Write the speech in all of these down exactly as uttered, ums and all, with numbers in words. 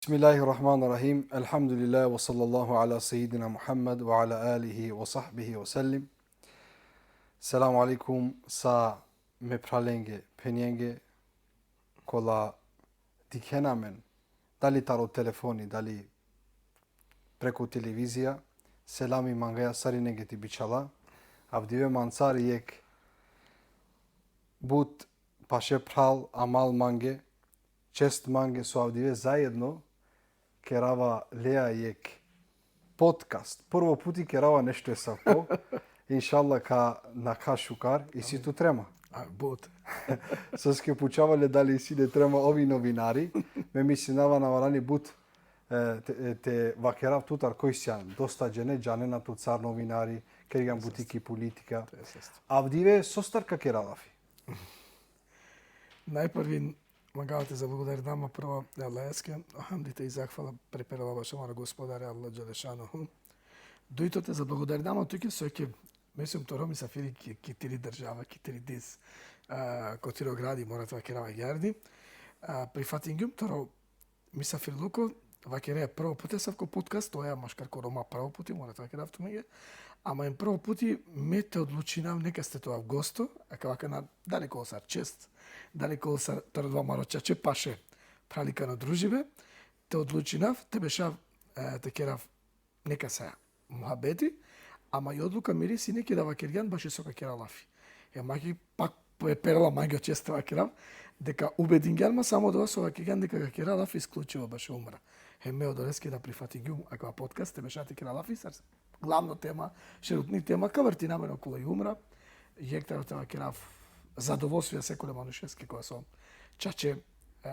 Bismillahirrahmanirrahim. Elhamdulillah ve sallallahu ala seyyidina Muhammed ve ala alihi ve sahbihi ve sellim. Selamu alaikum sa me phralenge, phenjenge, kola dikhena amen, dali taro telefoni, dali preku televizija, selami mangaja sarinenge te bičhala. Avdive mancar jekh but paše phral, amal mange, čest mange so avdive zajedno kerava leja jekh podcast. Prvo puti kerava nešto esavko. Inšallah ka nakha šukar, isi tu trema. A, but. Soske pučava le dali isi le trema, ov i novinari. Me mislinava na valjani but, e, te, e, te vakerav tutar koj sian. Dosta džene džanena tut sar novinari, kergjan buti ki politika. Avdive sostar ka kera lafi? Najprvi, mangava te zablagodarinama prvo e Allaheske, o hamdi te i zahvala priperela bašo amaro Gospodare Allah Dželešanuhu. Dujto, te zablagodarinama tuke soske me sium toro misafiri ki, ki tiri država, ki tiri dis, a, ko tiro gradi, mora te vakerav agjaar. A, prifatingjum toro misafirluko, vakerea prvo puti esavko podcast, oja maškar ko Roma prvo puti, mora te vakerav tumenge. Ama em prvo puti me te odlučinav nekas te ovav gosto, akava akana, dali ka ovel sar čest, dali ka ovel sar taro dova amaro čače paše phralikano družibe, te odlučinav te bešav, e, te kerav nekasaja muhabeti, ama i odluka miri sine ki da vakergjan baši so ka kera lafi. E, ma ki pak pe-, perela mange o čest te vakerav, deka ubedingjan ma samo dova so vakergjan deka ka kera lafi isklučivo baši umra. Hem me odoleske da prifatingjum akava podcast, te beša te kera lafi sar glavno tema, šerutni tema, ka vrtina amen okolo i umra, jekh taro te vakerav zadovolstvija sekole manušeske kova so čače, e,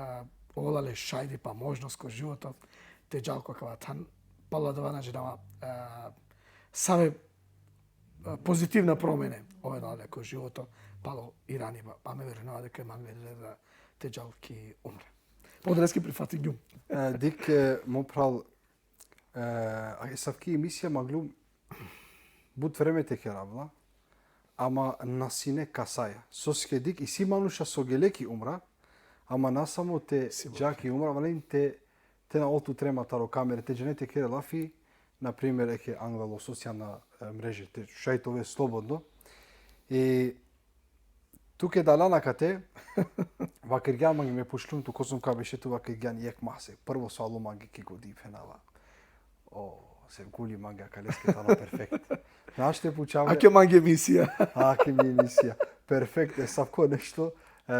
ola le šajdipa, možnost ko životo, te džal ko akava than, palo adava na džanava, e, save, e, pozitivna promene ovena le ko životo, palo iraniba, pa me verujnava deka mange le da te džal ki umra. Odoleske prifatingjum. E, dikh, e, mo phral, e, a, esavki emisija manglum but vreme te kerav la, ama na sine kasaja. Soske dikh, isi manuša so gele ki umra, ama na samo te dža ki umra, valjani te, te na ol tu trema taro kamere, te džane te kere lafi, na primer, eke anglalo so sian na, e, mreže, te šaj te ove slobodno. I tuke dalan akate, vakergjan mange, me pučlum tut kozom ka beše, tu vakergjan jekh masek. Prvo so alo mange ki godi, phenava: O, Sevguli, mange akaleske tano perfekt. Našti te pučav le. Ake mange emisija. Ake mi emisija. Perfekt, esavko nešto, e,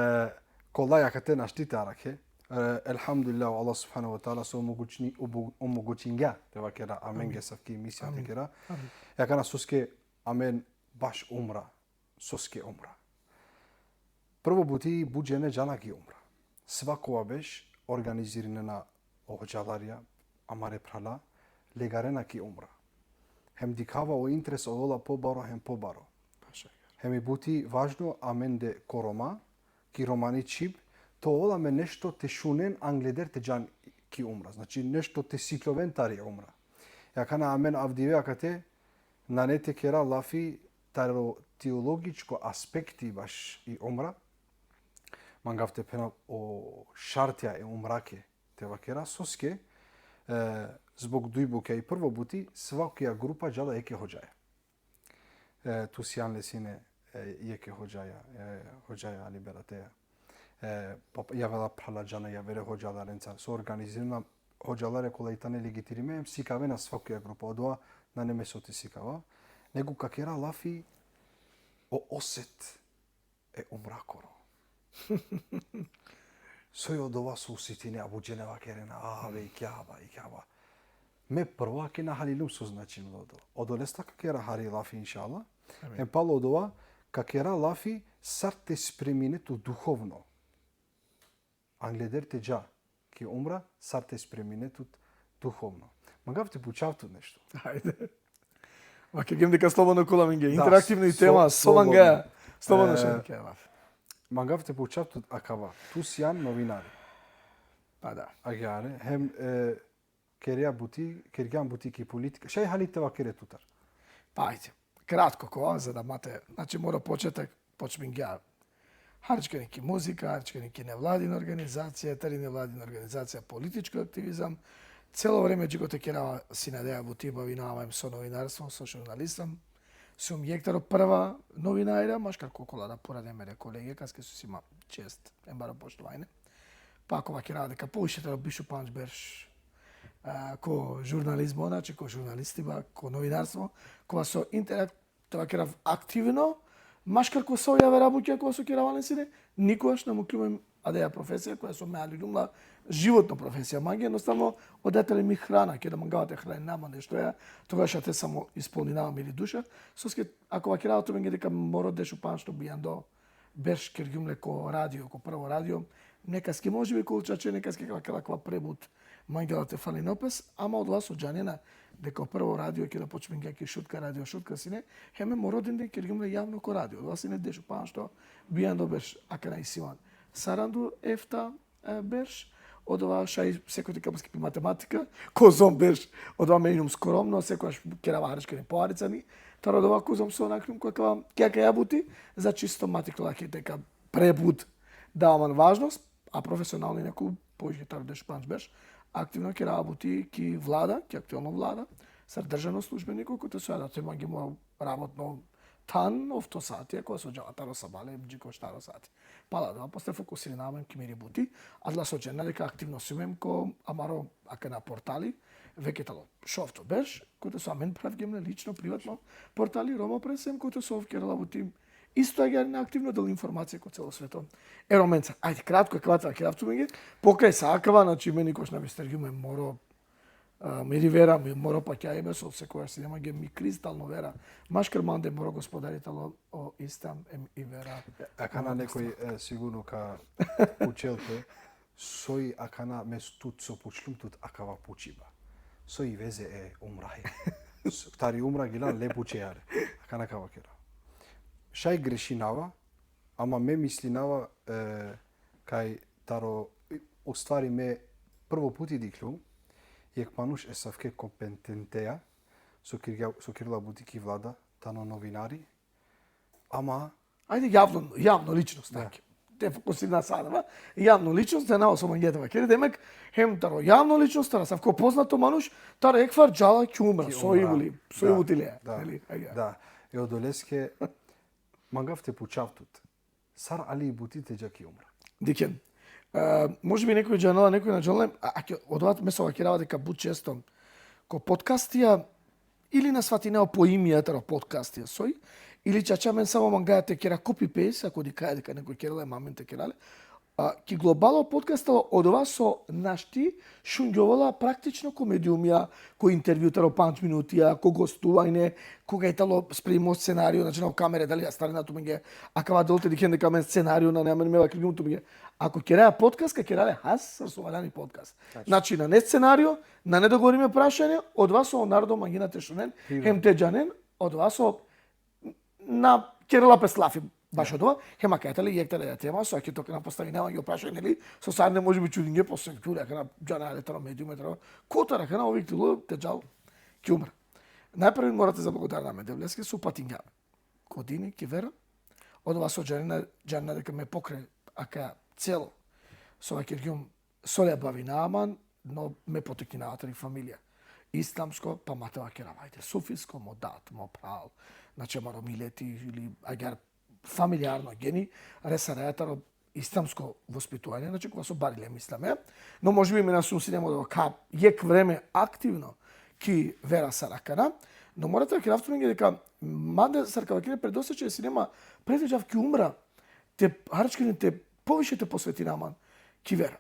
kolaj akate našti te arakhe. E, elhamdulillah, Allah subhanahu ve teala so omogućini-, obu-, omogućingja te vakera amenge esavki emisija te kera. Amin. Akana soske amen baš umra, soske umra. Prvo buti, but džene džana ki umra. Svakova beš organizirinena o hodžalarja, amare phrala, legarena ki umra. Hem dikhava o interes ovela pobaro hem pobaro. Hem i buti važno amende ko Roma, ki romani čhib, te ovel amen nešto te šunen angleder te džan ki umra. Znači, nešto te sikljoven tari umra. Akana amen avdive akate nane te kera lafi taro teologičko aspekti baš i umra. Mangav te phena o šartja e umrake te vakera, soske, e, zbog duj bukja. I prvo buti, svakija grupa džala jekhe hodžaja. E, tu sian le sine, e, jekhe hodžaja, e, hodžaja Ali Berateja. E, pa javera phrala džana javere hodžalarencar. So organizirina hodžalare kola i tane legitirime, em sikavena svakija grupa. Odova nane me so te sikava. Nego ka kera lafi o oset e umrakoro. Soj odova so osetine, a but džene vakerena: A, be, i Kjaba, i Kjaba. Me prvo ake na halilum so značinela odova. Odolesta ka kera hari lafi, inšallah. Amin. Em palo odova ka kera lafi sar te spremine tut duhovno. Angleder te dža ki umra, sar te spremine tut duhovno. Mangav te pučav tut nešto. Hajde. Vakergjem deka slobodno kola amenge. Da, interaktivno i tema, so mangaja. Slobodno. Slobodno, e, šaj te kera lafi. Mangav te pučav tut akava. Tu sian novinari. Pa da. Agjaar, hem, e, kergjan buti, kergjan buti ki politika. Šaj hali te vakere tutar. Pa ajde. Kratko kova, za da ma te, znači, moro početak počmingja. Haričkani ki muzika, haričkani ki nevladin organizacija, tari nevladin organizacija političko aktivizam. Celo vreme dži kote kerava sine adaja buti, bavinava ma hem so novinarstvo, so žurnalistom. Sum jekh taro prva novinarja, maškar ko kola da purane mere kolege, kaske so si ma čest, hem baro poštovanje. Pa ako vakerava deka poviše taro biš u pandž berš, a, ko žurnalizmo, znači ko žurnalistiba, ko novinarstvo, kova so interakt-, te vakerav aktivno, maškar ko so javera bukja, kova so kerava len sine, nikogaš na mukljum hem adaja profesija, koja so me aliljum la životno profesija. Mange, jednostavno, odaja tani mi hrana, keda mangava te hraninav ma nešto ja, togaš te samo ispolninava mi li duša. Soske, ako vakerava tumenge deka moro dešupandžto bijando berš kergjum le ko radio, ko prvo radio, nekaske može bi ko čače, nekaske kava, kava, kava prebut mangela te falinel pes, ama odova so džanena deka o prvo radio keda počmingja ki Šutka, Radio Šutka sine, hem me moro dende kergjum le javno ko radio. Odova sine dešupandžto bijando berš, akana isi man sarandu efta, e, berš, odova šaj sekoj te ka maske pi matematika, kozom berš, odova me inum skromno, sekojaš kerava haričkani poharicani, taro odova kozom so nakljum ko akava, ki akaja buti, za čisto ma te kela ke te ka prebut dava man važnost, a profesionalno inaku poviše taro dešupandž berš, aktivno kerava buti ki vlada, ki aktuelno vlada, sar državno službeniko, kote so ja da te mange mo rabotno than, ofto sati, ako so džala taro sabale, dži ko štaro sati. Pala adava, posle fokusirinava man ki miri buti, adala so džanena deka aktivno sijum hem ko amaro akana portali, veke tano šovto berš, kote so amen pravgjem le lično, privatno portali Roma Press, hem kote so ov kerela buti isto agjaar na aktivno del informacija ko celo sveto. E Romenca, ajde, kratko, kratko, kratko, tumenge, pokraj sa akava, znači, me nikoš na bistergjum hem moro, a, miri vera, mi moro pakjaibe, so sekojaš sine mange mi kristalno vera. Maškar mande moro gospodari tano o Islam hem i vera. Akana nekoj, e, sigurno ka pučel pe, soj akana me tut so pučlum tut akava pučiba. Soj veze e umrahe. S-, tari umra gilan le pučeja re. Akana ka vakera. Šaj grešinava, ama me mislinava, e, kaj taro, u stvari me prvo puti dikhlum jekh manuš esavke kompetenteja, so kergja-, so kerela buti ki vlada, tano novinari, ama Ajde, javno, javno ličnost, Da. Taki. Te fokusirina sa adava, javno ličnost, džanava so mangea te vakeri, demek, hem taro javno ličnost, taro asavko poznato manuš, taro jekh far džala ki umra, Ki so i umra. Vuli, so i Da. Vuli le. Da. Neli, ajde. Da. E odoleske, mangav te pučav tut. Sar ali i buti te dža ki umra? Dikhen. E, može bi nekoj džanela, nekoj na džanela, a, a, ke-, odova me so vakerava deka but često ko podcastija, ili na svatinea o poimija taro podcastija soj, ili čače amen samo mangaja te kera copy-paste, ako dikhaja deka nekoj kerela, amen te kera le. A, ki globalo podcast tano odova so našti šungjovela praktično ko mediumija, ko intervju taro pandž minutija, ko gostuvanje, koga i tano spremimo scenario, znači na kamere, dali ja starina tumenge, akava dol te dikhen deka amen scenario nane, amen me vakergjum tumenge. Ako keraja podcast, ka kera le has, sar so valjani podcast. Tačno. Znači, nane scenario, nane dogovorime prašanje, odova so o narodo mangina te šunen, Prirodno. Hem te džanen, odova so na kerela pes lafi bašo odova, hem akaja tale jekh tale tema, so ake to kana postavinava o prašanje, neli, so sarine može bi čudinge, posle kjure, akana džana le taro medium, taro, kotar akana uvek tilo te džal ki umra. Najprvi mora te zablagodarina me Devleske, so upatingja me ko dini, ki vera, odova so džanina, džanina deka me pokraj akaja celo, so vakergjum, so le bavinava man, no me potekninava tari familija. Islamsko, pa ma te vakerav, ajde, sufisko, mo dat, mo phral, znači, amaro mileti, ili agjaar familijarno geni, resaraja taro islamsko vospituvanje, znači, kova so bari lem islame. No, može bi me na sum sine mo ka jekh vreme aktivno ki vera sar akana, no mora te vakerav tumenge deka mande sar ka vakere predosećaj sine ma, pre te džav ki umra, te haričkinen te poviše te posvetina man ki vera.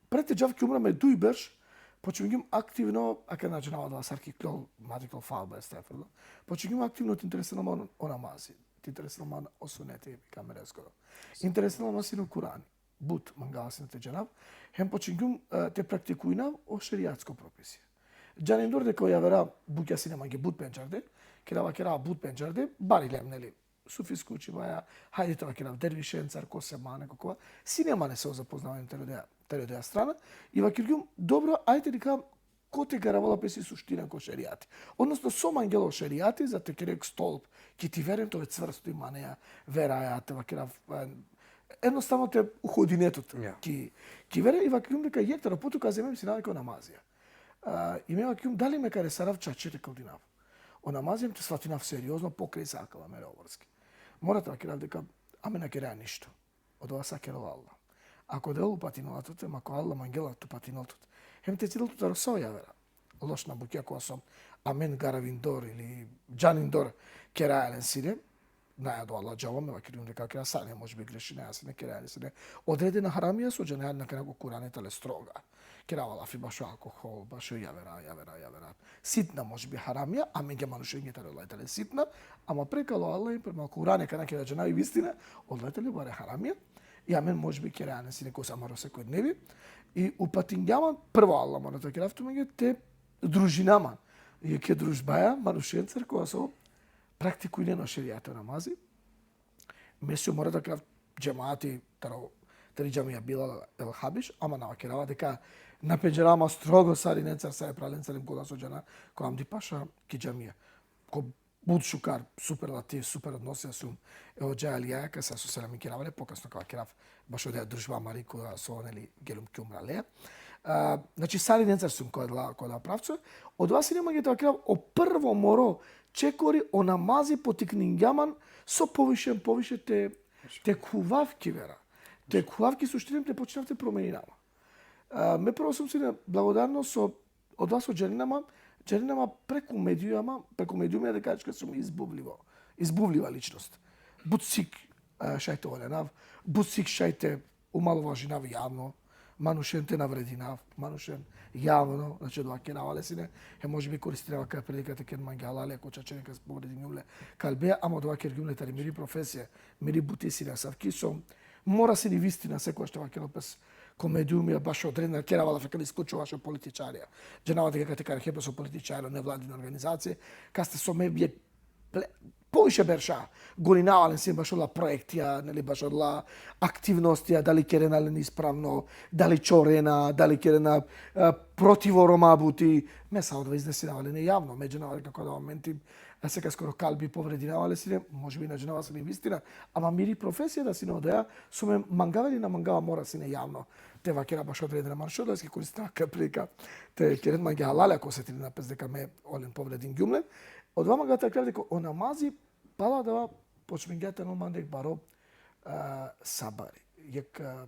Pre te džav ki umra me duj berš, počmingjum aktivno, akana džanava adava sar ka iklol, ma te iklol falbe, estagfirullah. Počmingjum aktivno te interesinel man o namazi, te interesinel man o suneti, pejgambereskoro. Interesinel man sine o Kurani. But mangava sine te džanav. Hem počmingjum, e, te praktikujnav o šerijatsko propisi. Džanindor deka o javera bukja sine mange but pendžarde, keda vakera but pendžarde, bari lem, neli, sufisko učibaja, hajde te vakerav dervišencar, ko se mane, ko kova. Sine man nesavo zapoznavanje tari odeja, tari odeja strana. I vakergjum, dobro, ajde dikha kote garavela pes i suština ko šerijati. Odnosno, so mangela o šerijati, za te kere jekh stolp ki ti vera, te ove cvrsto imaneja, veraja, te vakerav, e, Jednostavno te uhodine tut Ja. ki, ki vera, i vakergjum deka jekh taro putukazi me sine ko namazija. A, i me vakergjum dali me kare sarav čače te kldinav. O namazi em te sfatinav seriozno pokraj sa akala mere ovrski. Mora te vakerav deka amen na keraja ništo. Odova sa kerela Allah. Ako Devel upatinela tut, em ako Allah mangela te upatinel tut. Hem te cidel tut taro sa o javera lošna bukja kova so amen garavindor ili džanindor keraja len sine, na ja do Allah džalo, me vakergjum deka kera sane, može bi grešinaja sine, keraja len sine odredena haramija so džanaja, na, kana ko Kurani tale stroga. Kerava lafi bašo alkohol, bašo javera, javera, javera. Sitna može bi haramija, amenge manušenge tale, tale sitna, ama prekalo Allah i prema Kurani kana kera džanaja i vistina, odola tale bare haramija. I amen može bi keraja len sine ko amaro sekojdnevi. I upatingja man, prvo Allah mora te vakerav tumenge, te družina man jekhe družbaja manušencar kova so praktikujnena o šerijati, o namazi. Me sijum, mora te vakerav, džemati taro, tari džamija Bilal el Habeši, ama na vakerava deka na pendžerava man strogo sarinencar, sa e phralencar em kola so džana, ko Hamdi Paša ki džamija. Ko but šukar, superlativ, super odnosija sijum e hodža Alijaja, kas so selami kerava le, pokasno ka vakerav bašo odoja družba amari kova so, neli, geljum ki umra leja. A, znači, sarinencar sijum ko odola, ko odola pravco. Odova sine, mange te vakerav, o prvo moro čekori, o namazi potikningja man so poviše, poviše te, te khuvav ki vera. Te khuvav ki suštini, te počnav te promeninav man. A, me prvo sijum sine blagodarno so odova so džanena man, džanena man preku mediuma, preku mediumija deka ačhika sijum izbuvlivo, izbuvliva ličnost. But sik, a, šaj te olenav, but sik šaj te omalovažinav javno, manušen te navredinav, manušen javno, znači, odova kerava le sine, hem može bi koristinava akaja prilika te keren mange halali, ako čače nekas povredingjum le kalbeja, ama odova kergjum le tari miri profesija, miri buti sine asavki so mora sine i vistina sekogaš te vakerel pes ko mediumija, bašo odredena, kerava lafi akana isključivo bašo političarija. Džanava deka kate ka rakhe pes o političarija, nevladine organizacije, kaste so me je ple-, poviše berša goninava len sine bašo odola proektija, neli, bašo odola aktivnostija, dali kerena len ispravno, dali čorena, dali kerena, e, protiv o Roma buti. Me sa odova iznesinava len javno, me džanava deka ko odova momenti, e, sekaskoro kalbi povredinava le sine, može bi na džanava sine i vistina, ama miri profesija da sine odoja, so me mangava ili na mangava, mora sine javno te vakera bašo odredena manuša, da iske koristina akaja prilika te keren mange halali ako osetinena pes deka me olen povredingjum len. Odova mangava te vakerav deka o namazi, palo adava počmingja te anel mande jekh baro, a, sabari. Jekh, a,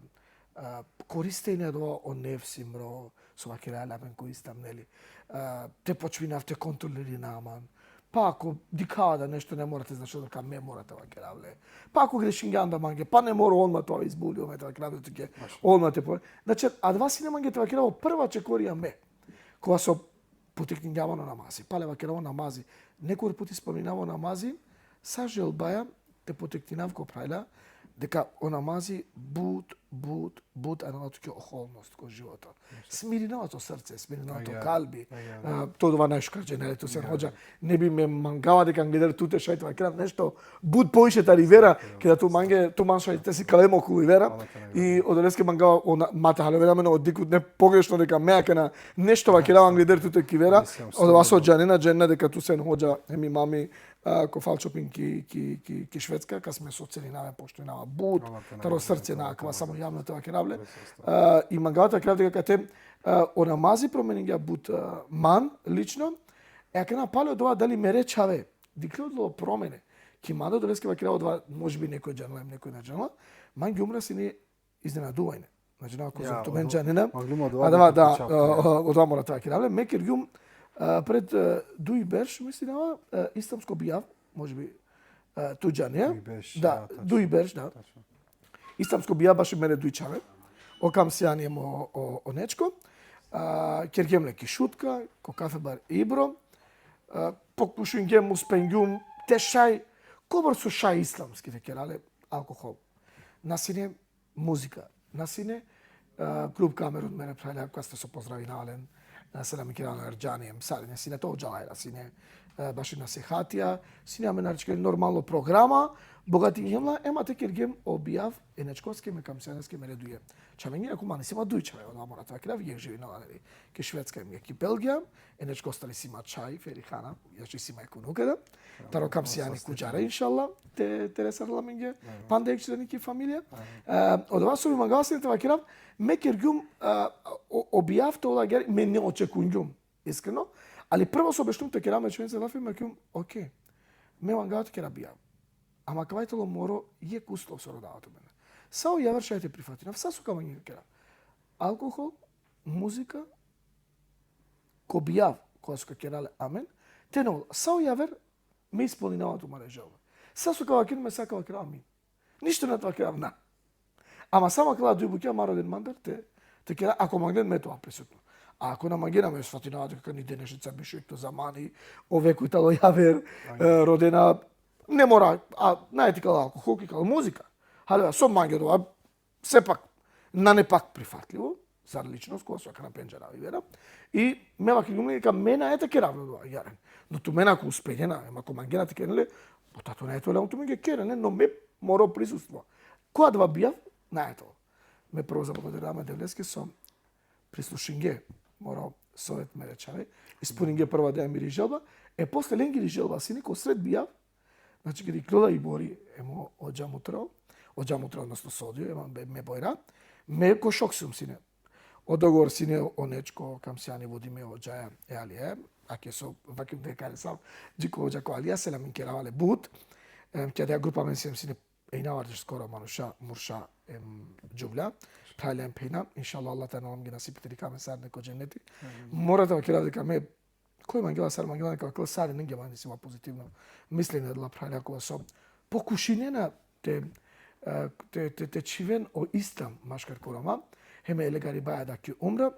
a, koristini adava o nefsi mro, so vakeraja le amen ko islam, neli. A, te počminav te kontrolirinav man. Pa ako dikhava da nešto ne mora, te značel deka me mora te vakerav le. Pa ako grešingjan da mange, pa ne mora odma te izbuli, me te vakerav le tuke, odma te po-. Znači, adava sine, mange te vakerav, prva čekorija me, kova so potikningja man o namazi. Pale vakerava o namazi. Nekobor puti spominava o namazi, sa želbaja te potikninav ko phralja, deka o namazi but, but, but anela tuke oholnost ko životo. Smirinela to srce, smirinela to kalbi. A, to odova najšukar džanea le tu sen hodža. Ne bi me mangava deka angleder tute šaj te vakerav nešto but poviše tari vera, keda tu mange, tu man šaj te sikave man okoli vera. I odoleske mangava, o na-, ma te haljovena amen o dikhutne pogrešno deka me akana nešto vakerava angleder tute ki vera. Odova so džanena, džanena deka tu sen hodža hem imami, a, ko Falköping ki, ki, ki, ki Švedska, kas me so ceninav, poštujnava but, taro srce, na akava samo javno te vakerav le. A, i mangava te vakerav deka kate, a, o namazi promeningja but, a, man lično, e akana pale odova dali mere čhave dikhle odola promene ki mande, odoleske vakerava odova, može bi nekoj džanela, nekoj na džanela, mange umra sine iznenaduvanje. Znači, na, ako tumen džanena. Adava, da, o, o, odova mora te vakerav le. Me kergjum, a, pred, a, duj berš, mislinava, a, islamsko bijav, može bi, a, tu džanea. Duj berš, da, tačno. Duj berš, da. Tačno. Islamsko bijav baši mere duj čhave. O Kamsiani hem o, o, o Nečko. A, kergjem le ki Šutka, ko kafe bar Ibro. A, pokušingjum, uspengjum te šaj, kobor so šaj islamski te kera le, alkohol na sine, muzika na sine, e, klub Kamerun, mere phralja, kaste so pozdravinava len, e, selami kerava len Erdžani, em sarine sine, to džalajra sine, e, baši nasihatija, sine amen ačhika normalno programa, Bogatingjem la, ema te kergjem o bijav e nečkoske me kamsijaneske mere duje. Čhavenge, ako mani sima duj čhave, ona mora te vakerav, jek živinela, neli, ki Švedska, em jek ki Belgija, e nečkostali sima čhaj, Ferihana, znači sima jek unuka da. Taro kamsijani kudžare, inšallah, te, te resarel amenge, panda jek členi ki familija. E, odova so bi mangava sine te vakerav, me kergjum, e, o, o bijav te ola agjaar, me ne očekungjum, iskreno, ali prvo so bešljum te kerav me čhavenca lafi, me kergjum, okej, me mangava te kerav bijav. Ama kava i tano moro jek uslov so rodava tumen. Sa o javer šaj te prifatinav, sa so ka manginav te kerav. Alkohol, muzika, ko bijav, kova so ka kera le amen, te na ovel. Sa o javer, me ispolninava tumare želba. Sa so ka vakeren, me sa ka vakerav amin. Ništo na te vakerav na. Ama samo akala duj bukja ma roden mandar te, te kera, ako manglen me te ova prisutno. A ako na mangena, me svatinava deka ni denešnica biš jekh to zamani, o veku i tano javer, e, rodena, ne mora, a, nane te ikal alkohol, ikal muzika. Haljova, so mange odova, sepak, nane pak prifatljivo, sar ličnost, kova so akana pendžarava i vera. I me vakergjum deka me nane te kerav le odova, jaren. No tumen ako uspenena, em ako mangena te keren le, po tato nane te ovel tumenge keren, no me moro prisustvo. Ko adava bijav, nane te ovel. Me prvo zablagodarinava e Devleske so prislušinge moro sovet, mere čhave, ispuninge prva dea miri želba, e posle lengiri želba sine ko sred bijav, znači, keda ikljola i bori, em o, o džamutra, o džamutra, odnosno sodio, em me, me bojra, me ko šok sijum sine. O dogovor sine o nečko kamsijani vodime o džaja e Alija, ake so vakergjum deka sav dži ko hodža ko Alija, selamin kerava le but. Em, keda grupa amen siem sine, ejna vardeš skoro manuša, murša, em, džuvlja, phralja em phenja, inšallah Allah te anel amenge nasipi te dikha amen sarine ko dženeti. Mora te vakerav deka me, koj mangela sar mangela, neka vakerav, sarinenge mande sima pozitivno mislenje, adala phralja kova so pokušinena te, e, te, te, te čhiven o islam maškar ko Roma, hem e legaribaja da ki umra,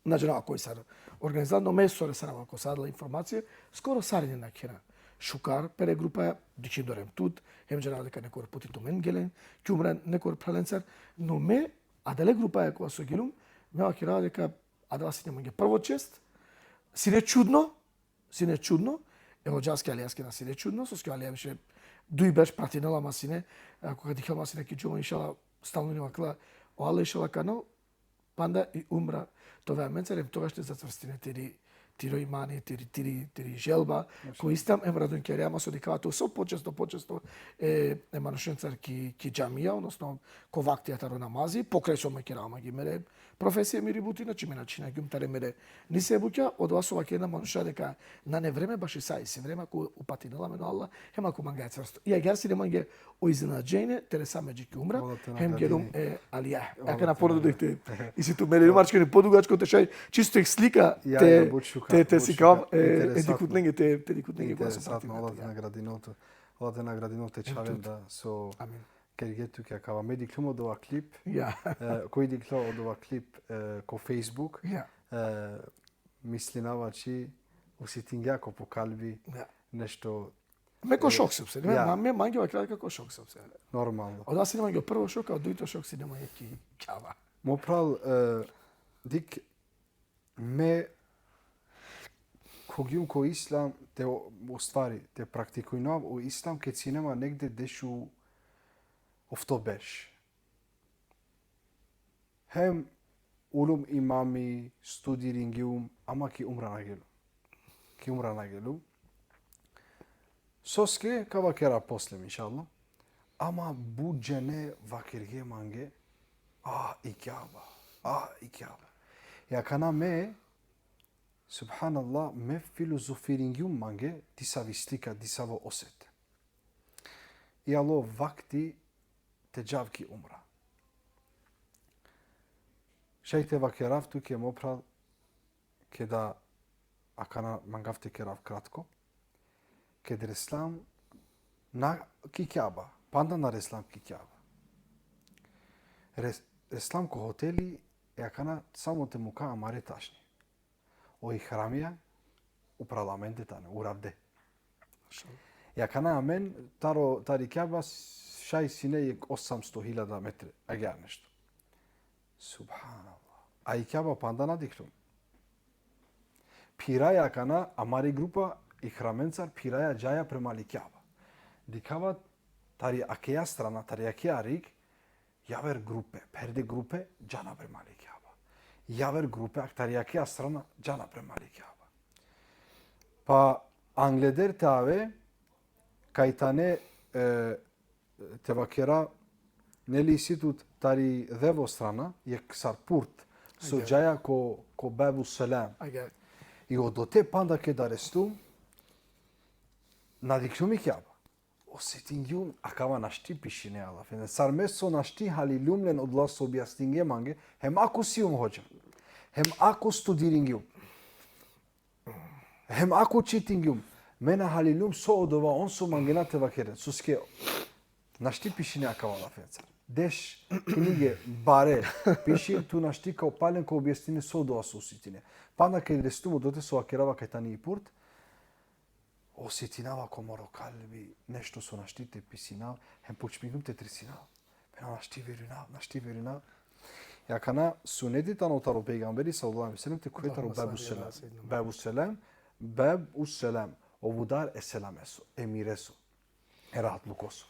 na džanava koj sar organizela, no me so resarava ko sa adala informacije, skoro sarine nakhena. Šukar pere grupaja, dikhindorem tut, hem džanava deka nekor puti tumen gelen ki umra nekor phralencar, no me adale grupaja kova so geljum, me vakerava deka adava sine mange prvo čest, sine čudno, sine čudno, e hodžaske Alijaske na sine čudno, soske Alija više duj berš pratinela ma sine, ako ka dikhel ma sine ki džuma, inšallah, stalno ni vakla, o Allah inšallah ka anel, panda i umra te ove amencar, em togaš te zacvrstine tiri, tiro imani, tiri, tiri, tiri želba, ko islam, em radujnkarja ma so dikhava tu so počesto, počesto, e, e manušencar ki, ki džamija, odnosno ko vaktija taro namazi, pokraj so me kerava mange mere profesija, miri buti, znači me na čhinagjum tare mere nise bukja, odova so vakerena manuša deka nane vreme, baši sa isi vreme, ako upatinela amen o Allah, hem ako mangaja cvrsto. I agjaar sine mange o iznenađenje, te resa me dži ki umra, hem geljum e Alija. Akana ponuda dojte. Isi tu mere, mačkani podugačko te šaj, čisto jek slika te, te, te sikav, e, e dikhutnenge, te, te dikhutnenge. Interesantno, Allah te nagradinel tut. Allah te nagradinel tut, čhavenda so kergje tuke akava. Me dikhlum odova klip. Ja. E, koj dikhlo odova klip, e, ko Facebook. Ja. E, mislinava či osetingja ko po kalbi nešto. Me ko šok sijum sine, me, me mange vakerav deka ko šok sijum sine. Normalno. Odova sine mange prvo šok, a dujto šok sine mange ki Kjaba. Mo phral, e, dik, me khogjum ko islam, te, u stvari, te praktikujnav o islam ked sine ma negde dešuofto berš. Hem uljum imami, studiringjum, ama ki umra na geljum. Ki umra na geljum. Soske, ka vakerav posle, inšallah. Ama but džene vakergje mange, ah, i Kjaba, ah, i Kjaba. I akana me, subhanallah, me filozofiringjum mange disavi slika, disavo oset. I alo vakti te džav ki umra. Šaj te vakerav tuke, mo phral, keda akana mangav te kerav kratko, ked reslam na ki Kjaba, panda na reslam ki Kjaba. Res-, reslam ko hoteli, e akana samo te muka amare tašni. O ihramija upral amende tane, uravde. Mašallah. I akana amen taro, tari Kjaba šaj sine jek osamsto, hiljada metre, agjaar nešto. Subhanallah. A i Kjaba panda na dikhlum. Phiraja akana, amari grupa ihramencar, phiraja džaja prema li Kjaba. Dikhava tari akeja strana, tari akeja rig, javer grupe, pherde grupe, džana prema li Kjaba. Javer grupe, ak tari akeja strana, džana prema li Kjaba. Pa angleder te ave, kaj tane, e, te vakera, neli, isi tut tari dhevo strana, jekh sar purt, so džaja ko, ko Babu Selam. Agjaar. I odote panda keda restum, na dikhlum i Kjaba. Osetingjum akava našti pišine, Allah efendi. Sar me so našti halilum len odola so objasninge mange, hem ako sijum hodža, hem ako studiringjum, hem ako čitingjum, me na halilum so odova on so mangena te vakeren. Soske našti pišine akava, Allah efendi. Deš knjige bare pišin, tu našti ka upalin ka objasnine so odova so osetine. Panda keda restum odote so vakerava kaj tani i purt, osetinava ko moro kalbi nešto so našti te pisinav, hem počmingjum te tresinav. Phenav, našti verujnav, našti verujnav. Akana suneti tano taro pejgamberi sallallahu alejhi ve sellem te khuve taro Babu Selam. Babu Selam, Babu Selam, o udar e selameso, e mireso, e rahatlukoso.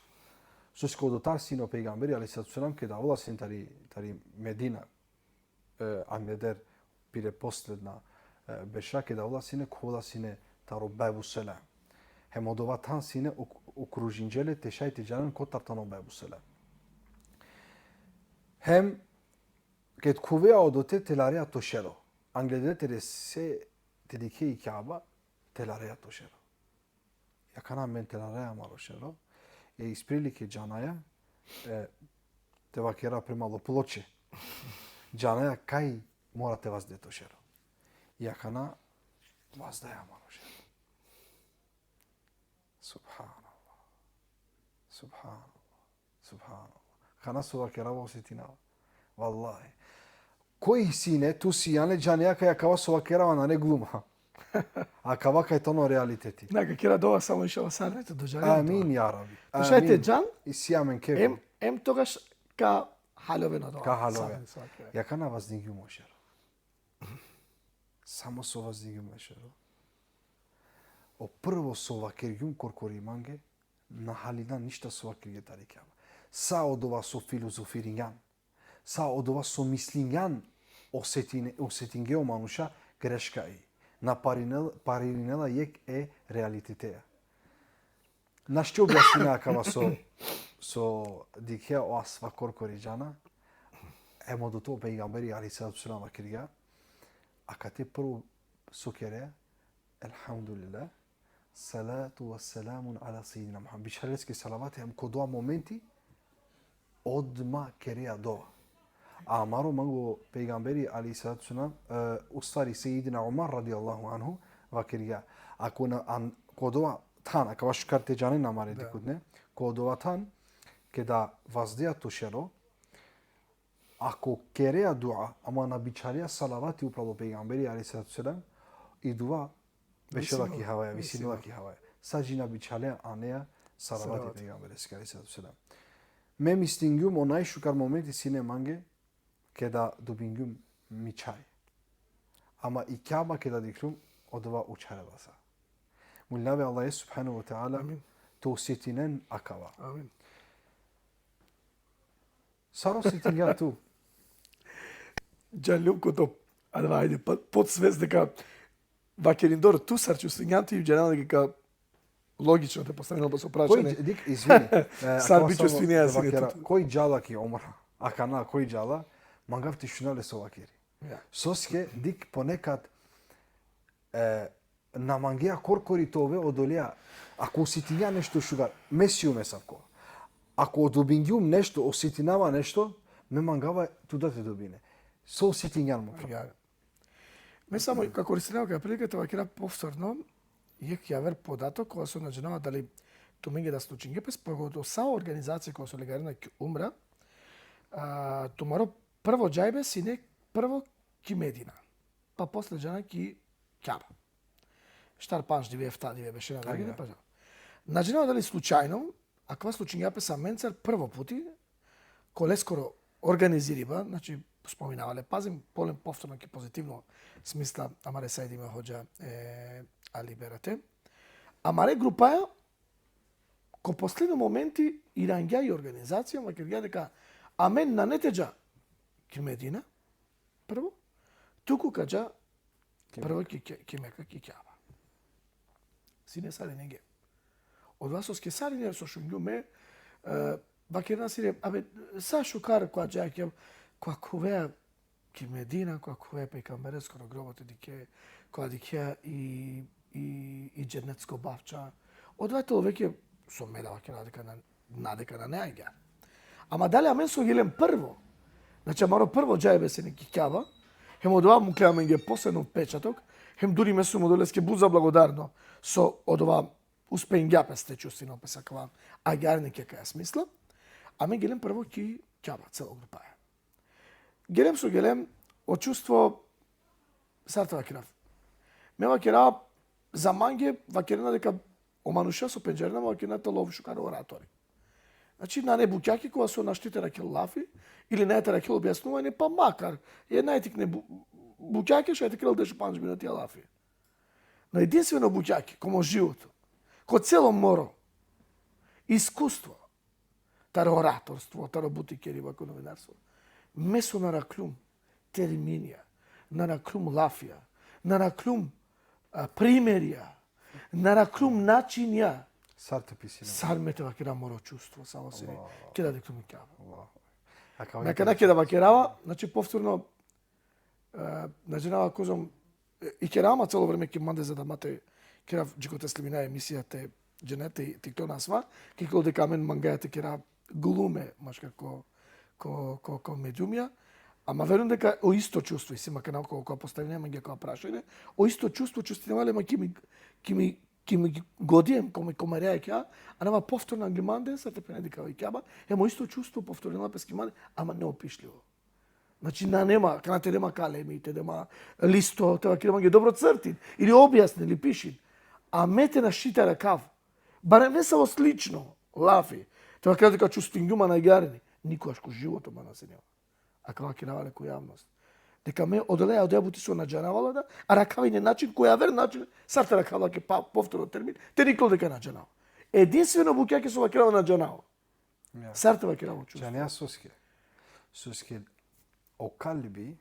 Soske odotar sine o pejgamberi alejhi salatu ve selam, keda avela sine tari, tari Medina, e, angleder pire posledna, e, berša, keda avela sine, khuvela sine taro Babu Selam. Hem odova than sine, ok-, okružinđe le te šaj te džanen kotar tano Babu Selam. Hem ked khuvea odote, te larea to šero. Angleder te rese te dikhe i Kjaba, te larea to šero. Akana amen te larea amaro šero, e, isprilike džanaja, e, te vakera prema lo ploče. Džanaja kaj mora te vazde to šero. Akana vazdaja amaro šero. Subhanallah. Subhanallah. Subhanallah. Akana so vakerava osetinava. Vallahi. Koj sine, tu sijan le, džanea kaj akava so vakerava nane gluma. Akava kaj tano realiteti. Na, ka kera dova samo, inšallah, sar te dožari. Amin, ja Rabbi. Te šaj te džan. Isi amen kefo. Em, em togaš ka haloven odova. Ka haloven. Sar so vakerava. Akana vazdingjum o šero. Samo so vazdingjum o šero, o prvo so vakergjum korkori mange, na halina ništa so vakergje tari Kjaba. Sa odova so filozofiringjan, sa odova so mislinjan, osetine-, osetinge o manuša greška i. Na parinel-, paririnela jekh e realiteteja. Našti objasnina akava so, so dikhea o asva korkori džana, em odote o pejgamberi alejhi salatu ve selam vakergja, akate prvo so kerea, elhamdulillah, salatu ve selamun ala sejidina Muhammed. Bičhaleske salavati, hem ko dova momenti odma kerea dova. A amaro mango pejgamberi alejhi salatu ve selam, e, u stvari sejidina Umar radijallahu anhu vakergja. Ako na, an, ko dova than, akava šukar te džanen amare dikhutne, ko dova than, keda vazdea to šero, ako kerea dua, ama na bičhalea salavati upral o pejgamberi alejhi salatu ve selam, i dua bešela ki havaja, visinela ki havaja. Sa dži na bičhalea anea salavati pejgambereske alejhi salatu ve selam. Me mislingjum o najšukar momenti sine mange keda dobingjum mi čhaj. Ama i Kjaba keda dikhlum, odova učharela sa. Molinav e Allahe subhanehu ve teala te osetinen akava. Amin. Sar osetingjan tu? Džanljum ko to, adava, ajde, pa, podsvest deka vakerindor tu sar čustingjan tu, i džanela deka logično te postavim po so prašanje. Koj, dik, izvini. E, sar bi čustinea sine tu? Koj džala ki umra? Akana koj džala? Mangav te šuna le so vakeri. Ja. Soske, dik, ponekad, e, na mangea korkori te ove odolea, ako osetingjan nešto šukar, me sijum esavko. Ako dobingjum nešto, osetinava nešto, me mangava tu da te dobine. So osetingjan mo phral. Ja. Me samo ka koristinava akaja prilika te vakera povtorno jekh javer podatok, kova so na džanava dali tumenge da slučingje pes, pogotovo sa organizacija kova so legarena ki umra, a, tumaro prvo džajbe sine prvo ki Medina, pa posle džana ki Kjaba. Štar pandž dive, efta dive bešena, da, pa džana. Na džanava dali slučajno, akava slučingja pes amencar prvo puti, ko leskoro organiziriba, znači, spominava le, pazim, polen povtorno ki pozitivno smisla, amare sajdime hodža, e, Ali Berate. Amare grupaja, Ko posledno momenti irangja i organizacija, vakergja deka amen nane te dža ki Medina, prvo, tuku ka dža prvo ki, ki, ki Meka, ki Kjaba. Sine sarinenge. Odova soske sarine so šungjum me, e, vakerena sine, abe, sa šukar ko dža ki, ko khuve ki Medina, ko khuve pejgambereskoro grobo te dikhe, ko dikhe i, i, i dženetsko bavča. Odova te oveke so me da vakera deka na, na deka nane agjaar. Ama dali amen so gelem prvo, znači amaro prvo džajbe sine ki Kjaba, hem odova mukle amenge posebno pečatok, hem duri me sum odoleske but zablagodarno, so odova uspengja pes te čustinel pes akava agjaar neke kaja smisla, amen gelem prvo ki Kjaba, celo grupaja. Gelem so gelem, o čustvo, sar te vakerav. Me vakera, za mange, vakerena deka o manuša so pendžarena, vakerena te lov šukar oratori. Znači, nane bukjake kova so našti te rakhel lafi, ili nane te rakhel objasnuvanje, pa makar, e, nane tikne bu-, bukjake, šaj te kerel dešupandž minuti lafi. No edinstveno bukjake, ko mo životo, ko celo moro iskustvo, taro oratorstvo, taro buti keriba ko novinarstvo, me so na rakljum terminja, na rakljum lafija, na rakljum, a, primerja, na rakljum načinja. Sar te pisina. Sar me te vakera moro čustvo, samo sine. Allah. Keda diktum i Kjaba. Allah. Akava. Na kana keda vakerava, znači, povtorno, e, na džanava kozom, e, ikera ma celo vreme ki mande za da ma te kera dži kote sliminaja emisija te džene te, te iklona sva, ki klo deka amen mangaja te kera glume maškar ko, ko, ko, ko mediumja, ama verujum deka o isto čustvo, isi ma kana ko, ko postavine mange ko prašanje, o isto čustvo čustinava le ma ki mi, ki mi, ki mi godi hem, ko mi, ko mi reakcija, anava povtorno angli mande, sar te phene deka i Kjaba, hem o isto čustvo povtornela pes ki mande, ama neopišljivo. Znači, nane ma, kana te de ma kalemi, te de ma listo, te vakere mange dobro crtin, ili objasnin, ili pišin. A me te našti te arakhav barem nesavo slično lafi, te vakerav deka čustingjum ma agjarini, nikogaš ko životo ma na sine. Akava vakerava le ko javnost. Deka me odoleja, odoleja buti so na džanava la da, arakhav ine način, ko javer način, sar te arakhav la ke pa, povtorno termin, te niklo deka na džanava. Edinstveno bukjake so vakerava na džanava. Ja. Sar te vakerav o čustvo? Džanea soske. Soske o kalbi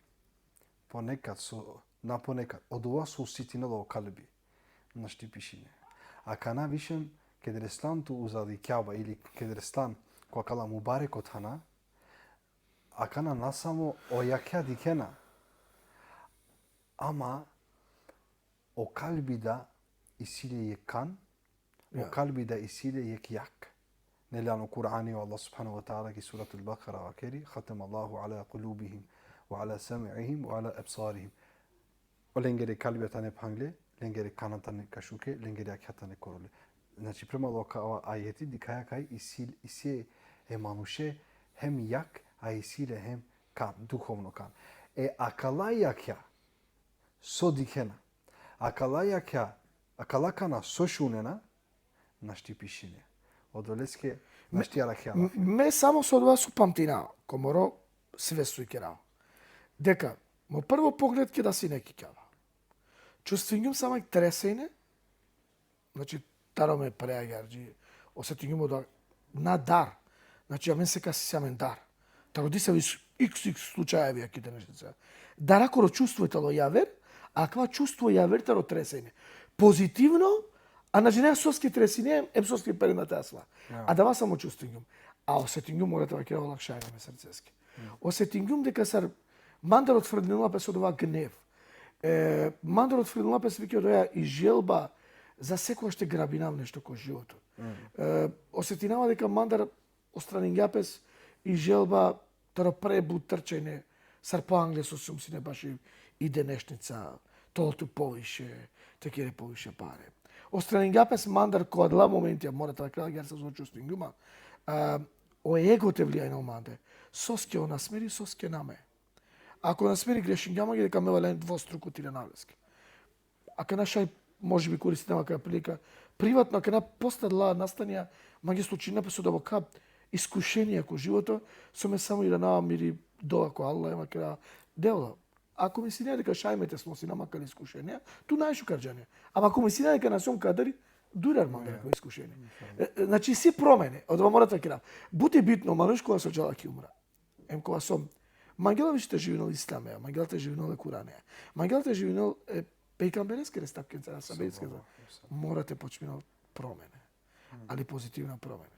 ponekad so, na ponekad, odova so osetinela o kalbi, našti pišine. Akana više ked reslan tu uzal i Kjaba ili ked reslan ko akala mubareko thana, akana na samo o jakha dikhena, ama o kalbi da isi le jekh kan, o Ja. kalbi da isi le jekh jakh. Neli ano Kur'ani o Allah subhanahu wa ta'ala ki Suratul Bakara vakeri, ختم الله على قلوبهم وعلى سمعهم وعلى أبصارهم. Olengere kalbija tane phangle, lengere kana tane kašuke, lengere jakha tane korole. Znači, prema lo ka-, ajeti dikhaja kaj isi, isi e manuše hem jakh, a isi le hem kan, duhovno kan. E akala jakha so dikhena, akala jakha, akala kana so šunena, našti pišine. Odoleske našti arakhja lafi. Me samo so odova so pamtina, ko moro svest so ikerava. Deka, mo prvo pogled keda sine ki Kjaba. Čustingjum samo jekh tresajne, znači, taro me pre agjaar dži, osetingjum odova na dar. Znači, amen sekas isi amen dar. Taro disave iks, iks slučajevi ki denešnica. Darakoro čustvo tano javer, akava čustvo javer taro tresajne. Pozitivno, a na džanea soske tresine, em soske perena te asla. Ja. Adava samo čustingjum. A osetingjum mora te vakerav, olakšajna me srceske. Osetingjum deka sar mandar otfrdinela pes odova gnev. E, mandar otfrdinela pes vike odoja i želba za sekogaš te grabinav nešto ko životo. E, osetinava deka mandar ostraningja pes i želba taro pre but trčajne, sar po angle so sum sine baši i denešnica, te ol tu poviše, te kere poviše pare. Ostraningja pes mandar ko adala momentija, mora te vakerav agjaar sar so čustingjum ma, e, o ego te vlijajnel mande. Soske o Nasmeri, soske na me. Ako o Nasmeri grešingja mange, deka me valjani dvostruko te iranav leske. Akana šaj, može bi, koristinava akaja prilika. Privatno, akana posle adala nastanja, mange slučinena pes odova ka iskušenija ko životo, so me samo iranava miri dova ko Allah, em vakera, Devla, ako mislinea deka šaj me te snosinav akala iskušenija, tu najšukar džane. Ama ako mislinea deka na sijum kadri, Durar mandar ko iskušenje. E, e, znači, si promene, odova mora te vakerav. But i bitno, manuš kova so džala ki umra. Em kova so mangela više te živinel islame, mangela te živinel e Kurane, mangela te živinel e pejgambereskere stapkencar, ashabeske. Mora te počminel promene. Ali pozitivna promene.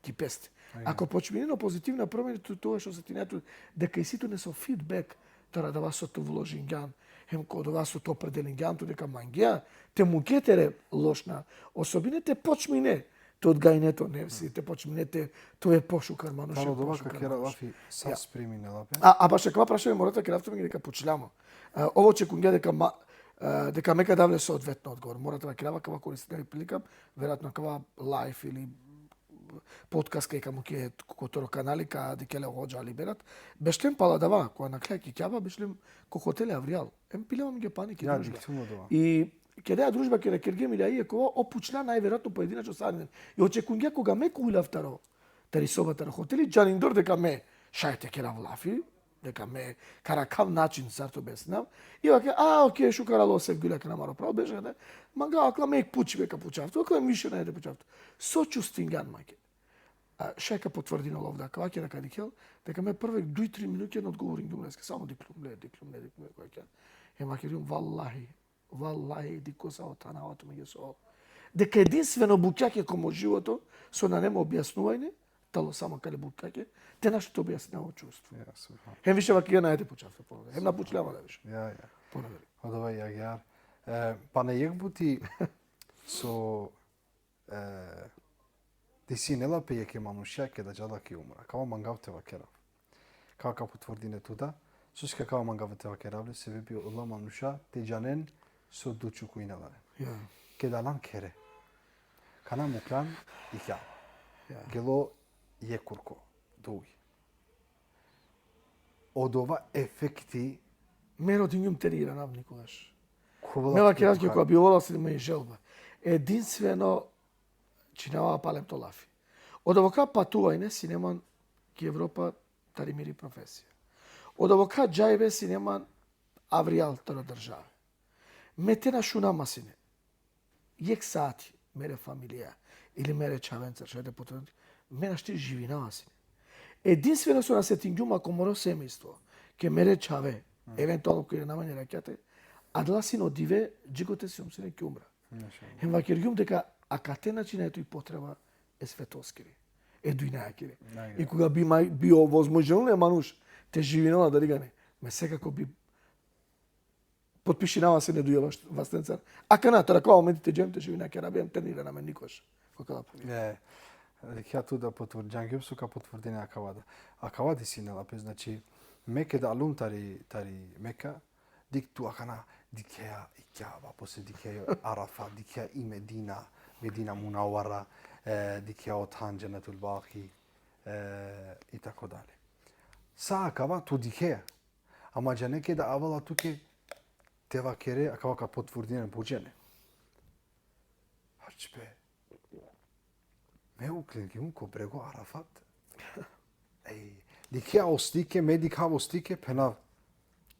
Ki peste. Ako počminena pozitivna promene, tu, tu osetinea tu deka isi tu neso feedback taro adava so tu vložingjan, hem ko adava so tu opredelingjan tu deka mangea te muke tere lošna osobine, te počmine te odgajine to nefsi, te počmine te, te ove pošukar manuš. Taro adava pošukar ka kera manuš. Lafi sa spreminela pe. A, a baš akava prašanje mora te kerav tumenge deka pučlja ma. A, ov očekungja deka ma, a, deka me ka dav le soodvetno odgovor. Mora te vakerav, akava koristinava i prilika, verovatno akava live ili podcast kaj ka muke ko toro kanali, ka dikhel e hodža Ali Berat. Bešlem pala adava, kova nakhlja ki Kjaba, bešlem ko hoteli avrijal. Em pilem amenge pani ki družba. I keda družba keda kergjem ili aje kova, ov pučlja najverojatno pojedinačno sarinen. I očekungja koga me ka uljav taro, tari soba taro hoteli, džanindor deka me šaj te kerav lafi, deka me ka arakhav način sar te objasninav. I vakera, a, okej, šukar alo, Sevgjul, akana amaro pravo, beše, da. Manga akala me jekh pučibe ka pučav tut, akala više nane te pučav tut. So čustingjan mange. A, šaj ka potvrdinel ov da, akava keda ka dikhel, deka me prve duj, tri minuti na odgovoringjum leske, samo dikhlum le, dikhlum le, dikhlum le, kova keda. Hem vakergjum, vallahi, vallahi, dikh savo thanava tumenge so. Deka edinstveno bukjake ko mo životo, so nane mo objasnuvanje, tano samo akale bukjake, te našti te objasninav o čustvo. Ja, subhan. Hem više vakergjum, nane te pučav tut ponovo. Hem na pučlja ma da više. Ja, ja. Ponovo. Odova i agjaar. E, pana jekh buti so, e, disinela pe jekhe manuša keda džala ki umra. Kava mangav te vakerav. Kava ka potvrdine tu da. Soske kava mangav te vakerav le, sebepi ola manuša te džanen so dučukujnela len. Ja. Keda alan khere. Kana muklan i Kjaba. Ja. Gelo jekh kurko, duj. Odova efekti. Me rodingjum te na iranav nikogaš. Me vakerav tuke, koga bi ovola sine moja želba. Edinstveno činava palem to lafi. Odova ka patuvanje sine man ki Evropa tari miri profesija. Odova ka džajbe sine man avrijal taro države. Me te na šunav ma sine jekh sati mere familija ili mere čhavencar, šaj te potrudin, me našti živinava sine. Edinstveno so na setingjum ma ko moro semejstvo, ke mere čhave, eventualno ko irana manje rakjate, adala sine o dive dži kote sijum sine ki umra. Mašallah. Hem vakergjum deka akate na činea tu i potreba e svetoskiri, e dunjakiri. I koga bi ma, bi ovozmožinel e manuš te živinel adari gane, me sekako bi potpišinava sine duje vas-, vastencar. Akana, taro akava momenti te džav te živinav ki Arabija, te na iranav amen nikoš. Ko akala phralalen. E, dikhea tu da potvrdingjum so ka potvrdine akava da. Akava disinela pe, znači, me keda alum tari, tari Meka, dikh tu akana, dikhea i Kjaba, posle dikhea i Arafat, dikhea i Medina, Medina Munavara, e, dikhea o than Džennetul Baki, e, i tako dalje. Sa akava tu dikhea. Ama džane keda avela tuke te vakere, akava ka potvrdinen but džene. Harčpe. Me uklingjum ko brego Arafat. Ej, dikhea o slike, me dikhav o slike, phenav.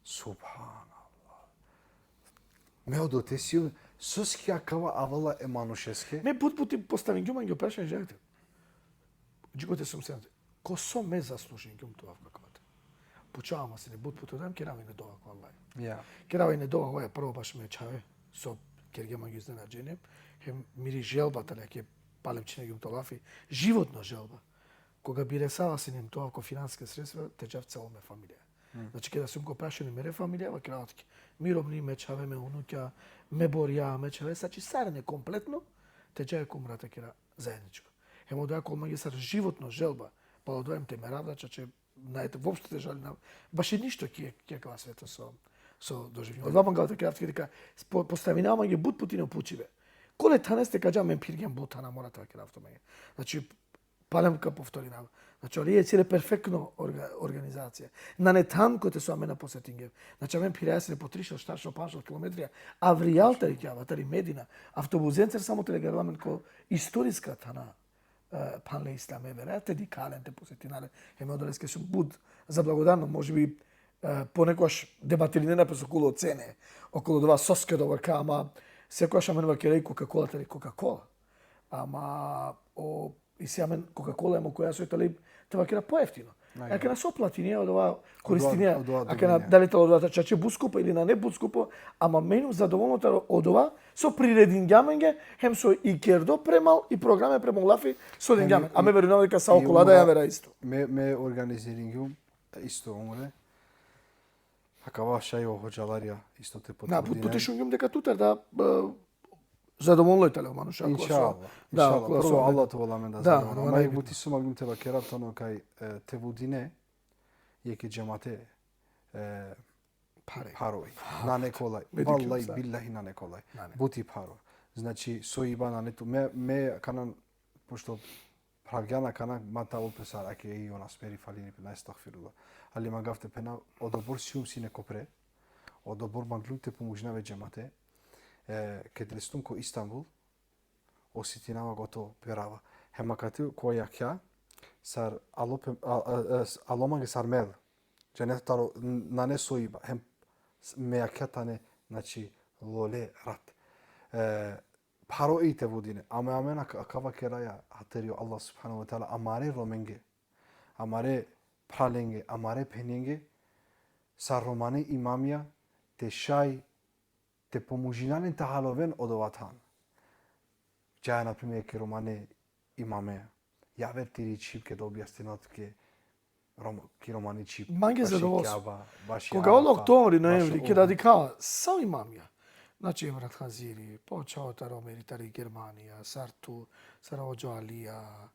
Subhanallah. Me odote sijum, soske akava avela e manušeske. Me but puti postavingjum mange o prašanje, džanite. Dži kote sijum sine. Ko so me zaslužingjum te ovav ko akava than. Pučava ma sine but puti, da, hem kerav ine dova ko Allah. Ja. Kerav ine dova, oja, prvo baš me čhave, so kergje mange iznenađenje, hem miri želba tani, ke palem čingjum to lafi, životno želba. Koga bi resava sine hem te ovav ko finanske sredstva, te džav celo me familija. Znači, keda sijum ko prašanje mere familija, vakerava tuke, mi romni, me čhave, me unukja, me borja, me čhave, znači sarine kompletno, te džav ko umra te kera zajedničko. Hem odova ka ovel mange sar životno želba, palo odova hem te merav da, čače, nane te, voopšto te žalinav baši ništo ki, ki akava sveto so, so doživingjum. Odova mangava te kerav tuke deka po-, postavinava mange but puti o pučibe. Kole thaneste ka dža, amen phirgjem but thana, mora te vakerav tumenge. Znači, palem ka povtorinav. Znači, ori e cele perfektno orga-, organizacija. Nane than kote so amen na posetingjem. Znači, amen phiraja sine po tristo, štarsto, pandžto kilometrija avrijal tari Kjaba, tari Medina. Avtobusencar samo te legarel amen ko istoriska thana, e, phanle islame vera, te dikha len, te posetina len. Hem odoleske sijum but zablagodarno, može bi, e, ponekogaš debatirinena pe so okolo cene, okolo odova soske dobar ka, ama sekogaš amen vakeraja i Coca-Cola tari Coca-Cola. ama o, isi amen Coca-Cola, emo koja so i tali, te vakera, pojeftino. Ajde. Akana so platinea, odova koristinea. Odova, odova Akana dobinea. Dali talo odova čače but skupo ili nane but skupo, ama me injum zadovolno taro odova so priredingja amenge, hem so i kerdo premal, i programe premal lafi so dingja amen. A me verujnav deka sa okola da javera isto. Me, me organiziringjum isto umre. Akava šaj o hodžalarja isto te Na, but, potvrdinen. But te šungjum deka tutar da, e, zadovolno i tale o manuša. Inšallah. Da, Inšallah. kola Prvo so- Allah te ovel amen da Da, zadovolno. Allah Ama jek najbitno. Buti so mangljum te vakerav tano kaj, e, te vodine jekhe džemate, e, Pare. Paroj. Nane kolaj. Medikim Vallahi sa. Billahi nane kolaj. Nane. Buti paro. Znači, so iba nane tu. Me, me, kanan, pošto pravgjana kanan, ma talo pe sar, ake i ona speri falini pe, na, estagfirullah. Ali mangav te phenav, odobor sijum sine ko pre, odobor mangljum te pomožinav e džemate, e, ked restum ko Istanbul, osetinava kote perava. Hem akate ko jakha, sar alo pe, a, a, a, s-, alo mange sar mel. Džane taro, n-, nane so iba. Hem s-, me jakha tane, znači, lole rat. E, paro i te vodine. Ama amen ak-, akava keraja hateri o Allah subhanahu ve teala amare Romenge, amare phralenge, amare phenenge, sar romane imamija te šaj te pomožina len te haloven odova than. Džaja, na primer, ki romane imame. Javer tiri čhib ked objasnina tuke rom-, ki romani čhib. Mange zadovoljstvo. Kjaba, baši Arafa, Koga ol oktobri, novembri, keda dikha sa o imamija. Znači, Emrat Haziri, počeo taro Omeri tari Germanija, sar tu, sar o Džo Alija.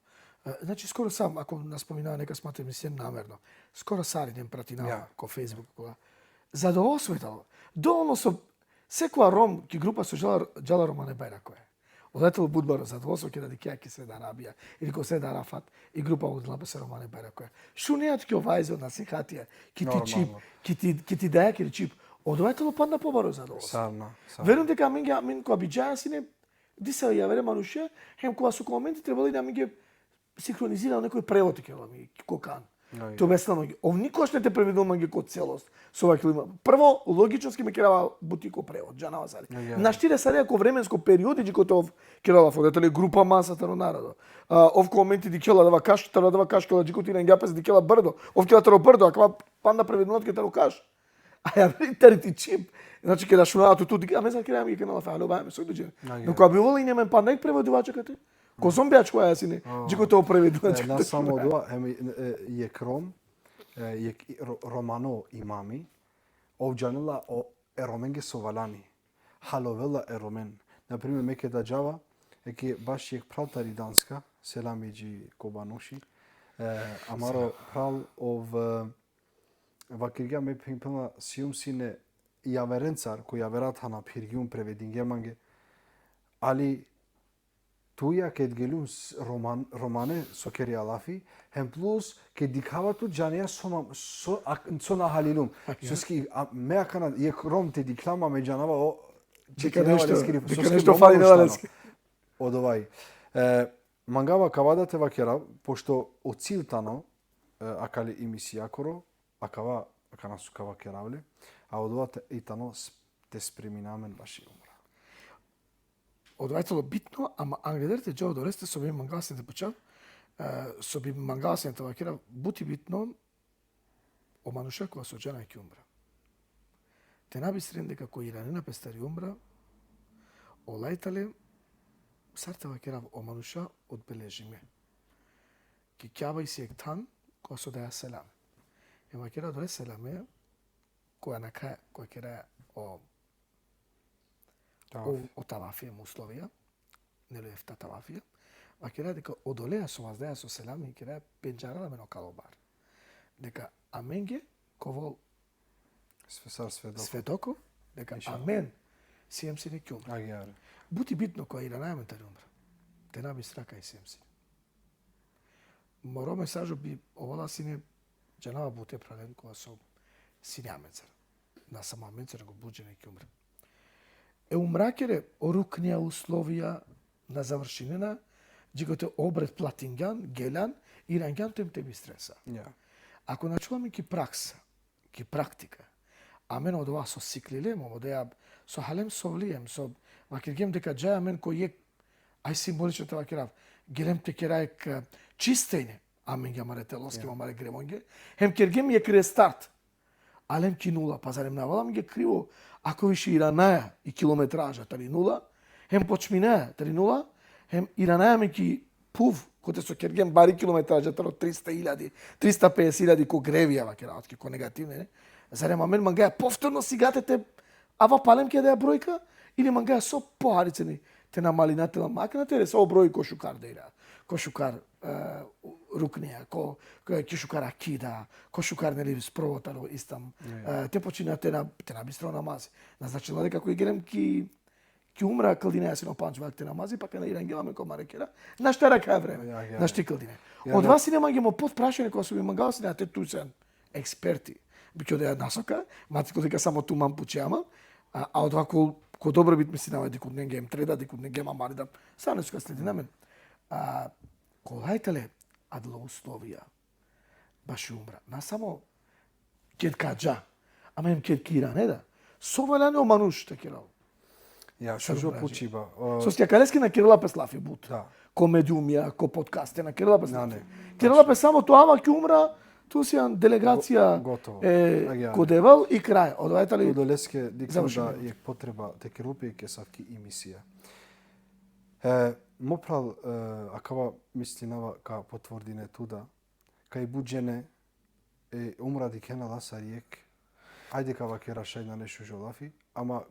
E, znači, skoro sa, ako na spominava neka, smatra mi se namerno, skoro sarinen pratinava ko Facebook, kola. Zadovoljstvo i tano. Dovoljno so, sekova Rom, ki grupa so džala, džala romane bajrakoja. Odola i tano but baro zadovoljstvo keda dikhea ki Sred Arabija, ili ko Sred Arafat, i grupa vodinela pe sa romane bajrakoja. Šunea tuke o vajzo, nasihatija, ki ti čhib, ki ti, ki ti dajakiri čhib. Odova i tano panda pobaro zadovoljstvo. Sarna, sarna. Verujnum deka amenge, amen kova bi džaja sine, disave javere manuše, hem kova so ko momenti trebela i amenge sinhronizira nekoj prevod, kerela mi, ko kan. Te objasnina mange. Ov nikoš na te prevedel mange ko celost. So vakerela, prvo, logičnoski me kerava buti ko prevod, džanava sar i. Našti da sar i ko vremensko periodi, dži kote ov kerela, fo, dali grupa masa taro narodo. A, ov ko momenti dikhela adava kaš, taro adava kaš kerela, dži kote irangja pes, dikhela brdo. Ov kerela taro brdo, akava panda prevedela tuke taro kaš. A ja, tari ti čhib. Znači, keda šunava tu, tu, dikh, amen sar keraja, amen kena lafi, alo, ba, me so duđe. No, kova bi ovel, ine amen panda jek prevodivača kate. Kozom bi ačhovaja sine, dži kote ov prevodivača. E, na samo odova, hem, e, jek Rom, e, jek ro-, romano imami, ov džanela o, e Romenge so valjani. Halovela e Romen. Na primer, me keda džava, e, ke baš jek phral tari Danska, selami dži Kobanuši, e, amaro phral ov, e, vakergja, me phen-, phena sijum sine javerencar, ko javera thana phirgjum, prevedingje mange. Ali tuja ked geljum s-, roman-, romane so kergja lafi, hem plus ked dikhava tu džanea so ma-, so, ak-, so na halilum. Soske, a, me akana jek Rom te dikhlja ma me džanava o, deka nešto, deka nešto falinela leske. Odova i. E, mangava kava da te vakerav, pošto o cilj tano, e, akale emisijakoro, akava, akana so ka vakerav le, a odova te, i tano s-, te spremina amen baši umra. Odova i tano bitno, ama angleder te dža odoleste so bi mangava sine te pučav, e, so bi mangava sine te vakerav, but i bitno, o manuša kola so džana ki umra. Te na bistren deka ko iranena pes tari umra, ola i tale, sar te vakerav, o manuša odbeležime. Ki Kjaba isi jek than, kola so daja selam. E vakera odole selame, koja nakha, koja kera o, o, o tavafi, em uslovija, neli efta tavafija, vakera deka odolea so vazdaja so selami, kera pendžarela amen o kalobar. Deka amenge, ka ovel sve-, sar svedoko. Svedoko, deka amen siem sine ki umra. Agjaar. But i bitno koja iranaja amen tari umra. Te na bistra kaj siem sine. Moro mesažo bi ovela sine, džanava bute phralen kola so sine amencar. Na samo amencar, nego but džene ki umra. E umrakere, o ruknija, uslovija na završinena, dži kote obred platingjan, geljan, irangjan, te, te bistren sa. Ja. Ako na čhuva amen ki praksa, ki praktika, amen odova so siklilem, odoja so halem sovliem, so vakergjem deka džaja amen ko jek Aj simbolično te vakerav. Gelem te kerav jek, e, čistenje amenge, amare teloske, amare gremonge. Hem kergjem jek restart. Alem ki nula, pa zarem na avela amenge krivo, ako više iranaja i kilometraža tari nula, hem počminaja tari nula, hem iranaja amen ki phuv, kote so kergjem bari kilometraža taro trista iljadi, trista pedeset iljadi ko grevija, vakerav tuke, ko negativne, ne? Zarem amen mangaja povtorno sigate te ava palem ki adaja brojka, ili mangaja so pohari ceni te na malina, te na makna, te resa o broj ko šukar dera, ko šukar, e, ruknija, ko, ko, ko šukar akida, ko šukar, neli, sprovo taro islam, e, te počina te na, te na bistra o namazi. Na značinela deka ako igrem ki, ki umra kldinaja sine o pandž vakte namazi, pa kana irangela amen ko amare kera, našti arakhaja vreme, našti kldinaja. Odova sine mange mo potprašanje, kova so bi mangava sine te tu sian eksperti. Bikjo da nasoka, ma ti ko deka samo tu man pučea man, a, a odova ko, ko dobrobit mislinava, dikhutnenge em treda, dikhutnenge em amari da, sa nesuka sledina amen. A, kolaj tale adala uslovija baši umra. Na samo ked ka dža, ama em ked ka irane da. So valjani o manuš te kerel? Ja, šužo pučiba. Soske akaleske na kerela pes lafi but. Da. Ko mediumija, ko podkaste, na kerela pes lafi. Kerela pes samo tu ava ki umra, tu sian delegacija, e, ko Devel i kraj. Odova tali. Odoleske dikhljum da jek potreba te kerel pe jek asavki emisija. E, mo phral, e, akava mislinava ka potvrdine tu da, kaj but džene, e, umra dikhena la sar jek, ajde ka vakera šaj nane šužo lafi, ama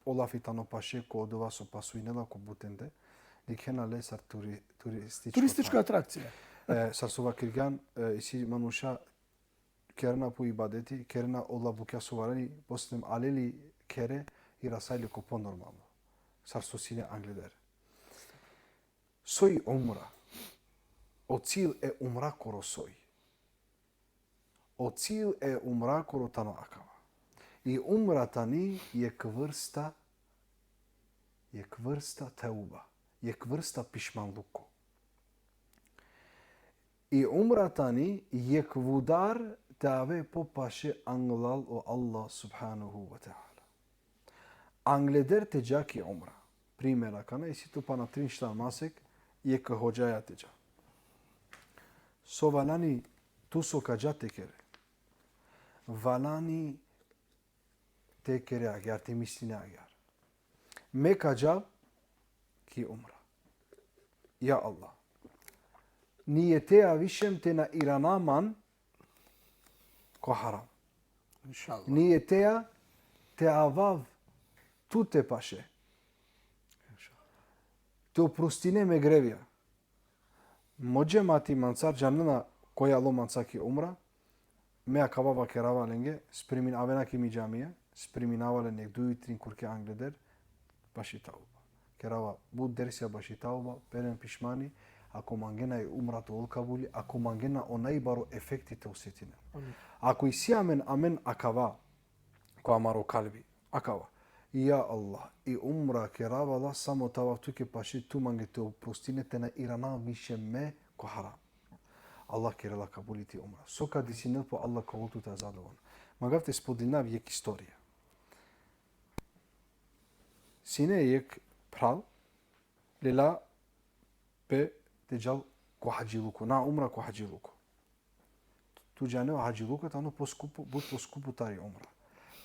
o lafi tano paše ko odova so pasujnela ko butende, dikhena le sar turi-, turističko, turističko atrakcija. E, sar so vakergjan, e, isi manuša kerena po ibadeti, kerena ola bukja so valjani, posle ale li khere, irasajle ko ponormalno. Sar so sine angleder. Soj umra? O cilj e umrakoro soj? O cilj e umrakoro tano akava. I umra tani jek vrsta, jek vrsta teuba, jek vrsta pišmanluko. I umra tani jek vudar te ave popaše anglal o Allah subhanahu ve teala. Angleder te dža ki umra. Primer, akana isi tu pana trin štar masek, jek hodžaja te dža. So valjani tu so ka dža te kere? Valjani te kere agjar, te misline agjar. Me ka dža ki umra. Ja Allah. Nijeteja više te na irana man ko haram. Inšallah. Nijeteja te avav tute paše. Te oprostine me grevija. Mo džemati mancar džanena koj alo manca ki umra, me akava vakerava lenge, sprimin-, avena ki mi džamija, spriminava len jek duj trin kurke angleder, baši tauba. Kerava but dersija baši tauba, peren pišmani, ako mangena i umra te ol kabuli, ako mangena o najbaro efekti te osetinen. Amin. Ako isi amen, amen akava, ko amaro kalbi, akava. Ja Allah, i umra kerava la samo te avav tuke paše, tu mange te oprostine, te na irana više me ko haram. Allah kerela kabuli ti umra. So ka desinel po, Allah ka ol tute zadovoljno. Mangav te spodelinav jek istorija. Sine jek phral, lela pe te džal ko hadžiluko, na umra, ko hadžiluko. Tu džane o hadžiluko tano poskupo, but poskupo tari umra.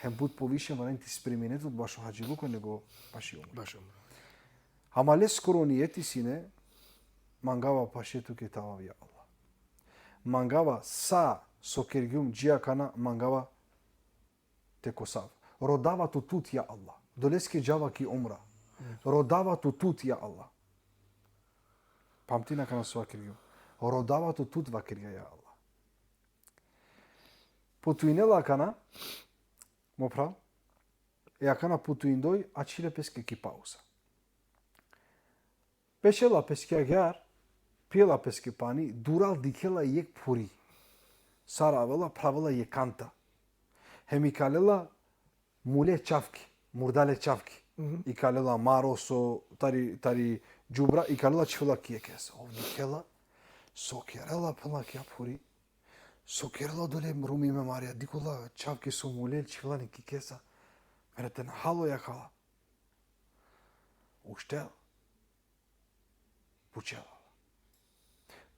Hem but poviše mora te spremine tut bašo hadžiluko nego baši umra. Baši umra. Ama leskoro nijeti sine, mangava paše tuke te avav, ja Allah. Mangava sa so kergjum dži akana, mangava te kosav. Rodava tu tut, ja Allah. Doleske džava ki umra. Rodava tu tut, ja Allah. Pamtina akana so vakergjum. Rodava tu tut, vakergja, ja Allah. Putuinela akana, mo phral, e akana putuindoj, ačhile peske ki pauza. Pešela peske agjar, pijela peske pani, dural dikhela jek phuri. Sar avela, pravela jek kanta. Hem ikalela mule čavki, murdale čavki. Mhm. Ikalela maro so tari, tari džubra, ikalela čhivela ki jekhes. Ov dikhela, so kerela, phela, kija phuri. So kerela dole, rumime marja, dikhola čavki so mule, čhivela len ki kesa. Mere te na halo jakhala. Uštel. Pučela.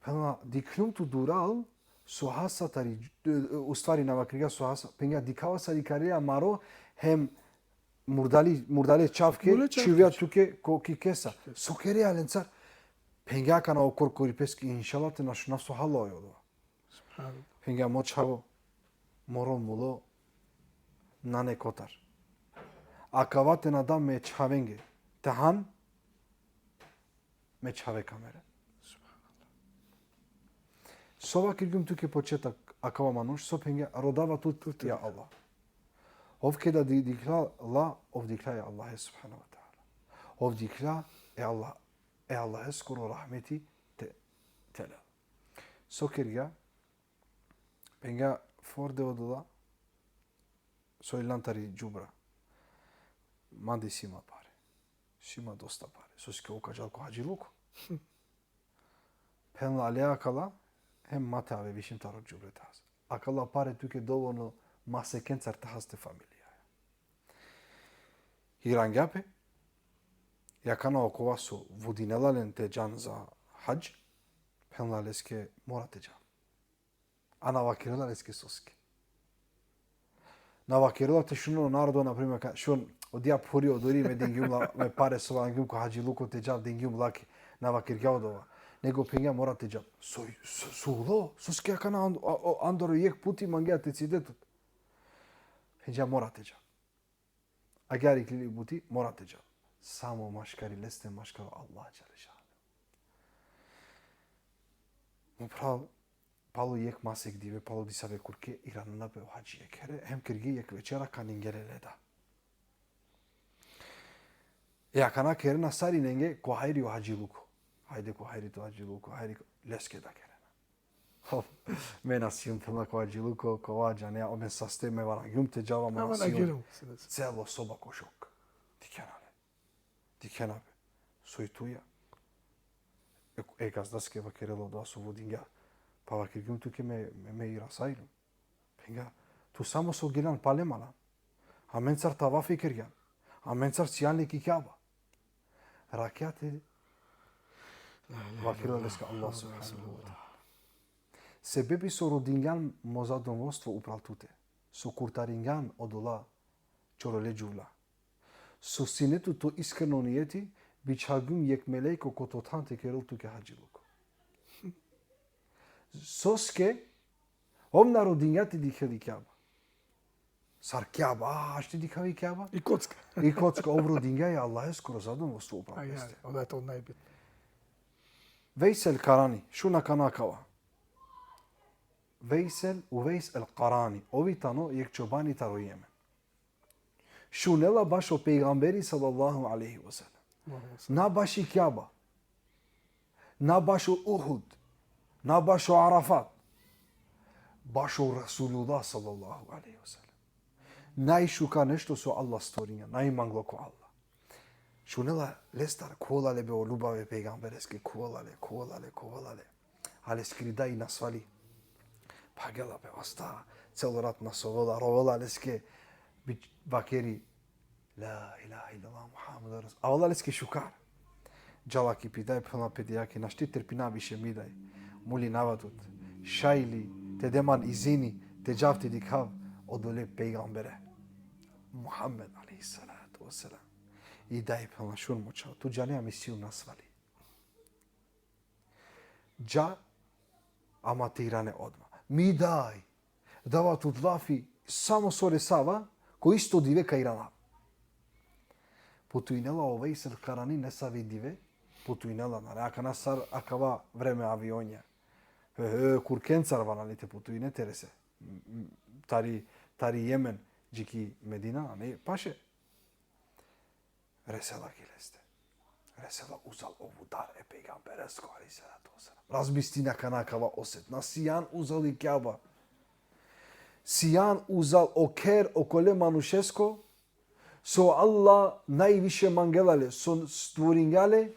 Phenela, dikhljum tu dural, so hasa tari, e, e, u stvari na vakergja so hasa, phenga, dikhava sar ikarela amaro, hem murdali, murdale čhavke, murdale čhavke čhivgja tuke ko ki kesa. So kerea lencar? Phenga, akana o korkoripeske, inšallah te na šunav so halo odova. Subhanallah. Phenga, mo čhavo, moro mulo nane kotar. Akava te na da me čhavenge te han, me čhave ka mere. Subhanallah. So vakergjum tuke početak, akava manuš, so phenga, rodava tut, tut, ja Allah. Ov keda di-, dikhlja la, ov dikhlja e Allahe subhanahu ve teala. Ov dikhlja e Allah, e Allaheskoro rahmeti te, te lel. So kergja? Phenga, forde odola so ilan tari džubra. Mande si ma pare. Si ma dosta pare. Soske ov ka džal ko hadžiluko. Phenela, ale akala, hem ma te ave više taro džubre te has. Akala pare tuke dovoljno masekencar te has te familijaja. Irangja pe, i akana okova so vodinela len te džan za hadž, phenela leske, mora te džan. A na vakerela leske soske. Na vakerela te šunel o narodo, na primer, ka šun, odija phuri odori, me dingjum la, me pare so vakergjum ko hadžiluko te džav, dingjum lake. Na vakergja odova. Nego phenga, mora te džav. So, so, so ulo, soske akana and-, a-, o-, andaro jekh puti mangea te cide tut? Phenga, mora te džav. Agjaar iklili buti, mora te džav. Samo maškari leste, maškaro Allah dželle šanuhu. Mo phral, palo jekh masek dive, palo disave kurke, iranena pe o hadžie khere, hem kerge jekh večera, kaningje le da. E akana kerena sarinenge ko hajri o hadžiluko. Hajde ko hajri to hadžiluko, hajri ko-, leske da kerena. Hop, me na sijum, phenela, ko hadžiluko, kova džanea, o, me saste, me varangjum te džava, ma na sijum. Celo soba ko šok. Dikhena le. Dikhena pe. Soj tuja? E, e gazdaske vakerela odova so vodingja. Pa vakergjum tuke me, me, me irasajlum. Phenga, tu samo so gilan pale malan. Amencar tavafi kergjan. Amencar sijan le ki Kjaba. Rakjate vakerela leske Allah subhanahu ve teala. Sebepi so rodingjan mo zadovoljstvo upral tute. So kurtaringjan odola čorole džuvla. So sine tu to iskreno nijeti, bičhagjum jekh melejko ko to than te kerel tuke hadžiluko. Soske ov na rodingja te dikhel i Kjaba. Sar Kjaba, a, ašti dikhavi Kjaba? I kocka. I kocka, ov rodingja e Allaheskoro zadovoljstvo upral peste. Ajde, oda je to najbitno. Vejsel Karani, šun akana kava. Vejsel, Uvejs el Karani, ovi tano jekh čobani taro Jemen. Šunela bašo pejgamberi sallallahu alejhi ve sellem. Allahumma salli. Na baši Kjaba. Na bašo Uhud. Na bašo Arafat. Bašo Resulullah sallallahu alejhi ve sellem. Najšukar nešto so Allah stvorinja, najmanglo ko Allah. Šunela lestar, khuvola le be o lubave pejgambereske, khuvola le, khuvola le, khuvola le. A leskiri daj nasvali. Phagela pe vasta, celo rat na sovela, rovela leske, bi-, vakeri, la ilahe illallah Muhammedur Resul. Avela leske šukar. Džala ki pi daj, phela pe dajake, našti trpina više mi daj. Molinava tut. Šaj li te de man izini, te džav te dikhav odole pejgambere. Muhammed alejhi salatu ve selam. I daj, phela, šun mo čhavo, tu džanea me sijum nasvali. Dža, ama te irane odma. Mi daj, dava tut lafi, samo so resava, ko isto dive ka iranav. Putujnela o Vejsel Karani nesave dive, putujnela, nane akana sar akava vreme avionja. He, he, kurkencar valjani te putujne te rese. M, m, tari, tari Jemen, dži ki Medina, nane paše. Resela ki leste. Resela uzal o vudar e pejgamberesko, alejhi salatu ve selam. Razmislin akana kava osetna. Sijan uzal i Kjaba. Sijan uzal o kher okole manušesko, so Allah najviše mangela le, so stvoringja le,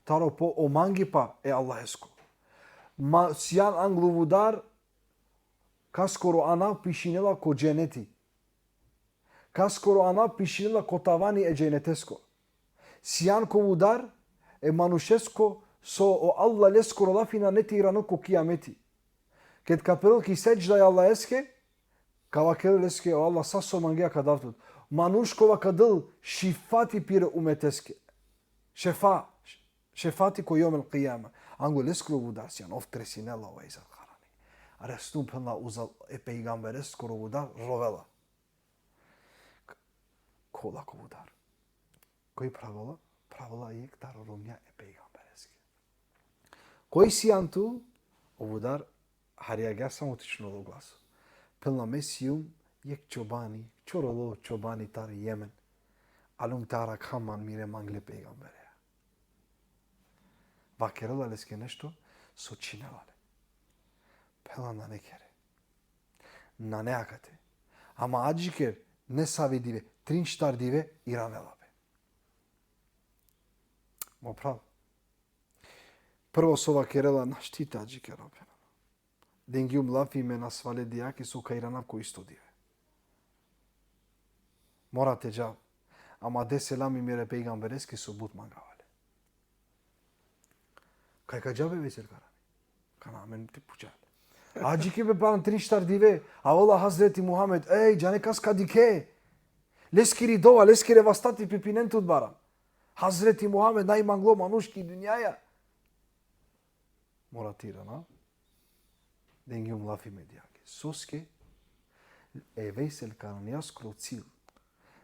taro po o mangipa e Allahesko. Ma sijan anglo vudar, kaskoro anav pišinela ko dženeti. Kaskoro anav pišinela ko tavani e dženetesko. Sijan ko vudar e manušesko so o Allah leskoro lafi nane te iranel ko kijameti. Ked ka perel ki sedžda e Allaheske, ka vakerel leske: O Allah, sa so mangea ka dav tut. Manuš kova ka del šifati pire umeteske. Šefa, šefati ko jomel kijame. Ango leskoro vudar sian, ov tresinela, o Vejsel Karani. Arestum, phenela, uzal e pejgambereskoro vudar, rovela. K-, kola ko vudar. Koj phravela? Phravela jekh taro romnja e pejgambereske. Koj sian tu? O vudar hari agjaar samo te šunel o glaso. Phenela: Me sijum jekh čobani, čorolo čobani tari Jemen. Aljum te arakham man mire mangle pejgambereja. Vakerela leske nešto so činela le. Phenela: Nane khere. Nane akate. Ama adžiker, nesavi dive, trin štar dive, iranela pe. Mo phral. Prvo so vakerela: Našti te adžiker, o phenela. Dengjum lafi me nasvale dijake so ka iranav ko isto dive. Mora te džav. Ama de selami mire pejgambereske so but mangava le. Kaj ka dža be, Vejsel Karani? Kana amen te pučal. Adžike be, paran trin štar dive, avela Hazreti Muhammed, ej, džane kas ka dikhe. Leskiri dova, leskere vasta te pipinen tut baran. Hazreti Muhammed, najmanglo manuš ki dunjaja. Mora te irana. Dengjum lafi me dijake. Soske? E Vejsel Karanijaskoro cilj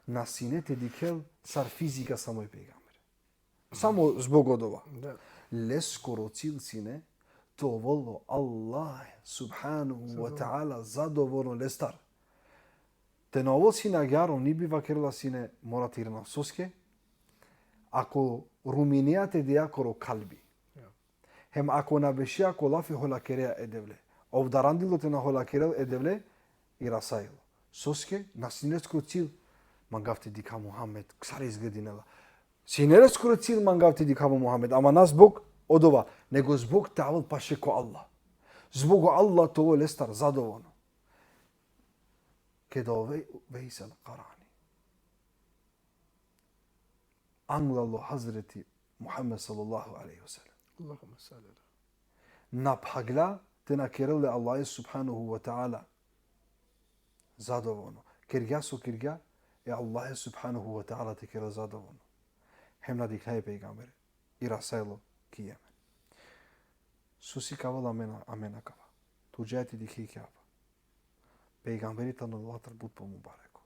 na sine te dikhel sar fizika samo e pejgambere. Samo zbog odova. Da. Leskoro cilj sine te ovel o Allah subhanahu wa ta'ala zadovoljno lestar. Te na ovel sine agjaar, ni bi vakerela sine mora te irana. Soske? Ako ruminea te dijakoro kalbi. Ja. Hem ako na bešea ko lafi holakerea e Devle. Ov darandilo te na holakerel e Devle, irasajlo. Soske? Na sine leskoro cilj mangav te dikha Muhammed sar izgledinela. Sine leskoro cilj mangav te dikha Muhammed, ama na zbog odova, nego zbog te avel paše ko Allah. Zbog o Allah te ovel lestar zadovoljno. Keda o Ve-, Vejsel Karani anglal o Hazreti Muhammed sallallahu alejhi ve sellem. Allahumme salli ala. Na phagla te na kerel e Allahe subhanahu wa ta'ala zadovoljno. Kergja so kergja, e Allahe subhanahu wa ta'ala te kerel zadovoljno. Hem na dikhlja e pejgambere, irasajlo ki Jemen. So sikavela amen, amen akava? Tu džaja te dikhe Kjaba. Pejgamberi tano latar but po mubareko.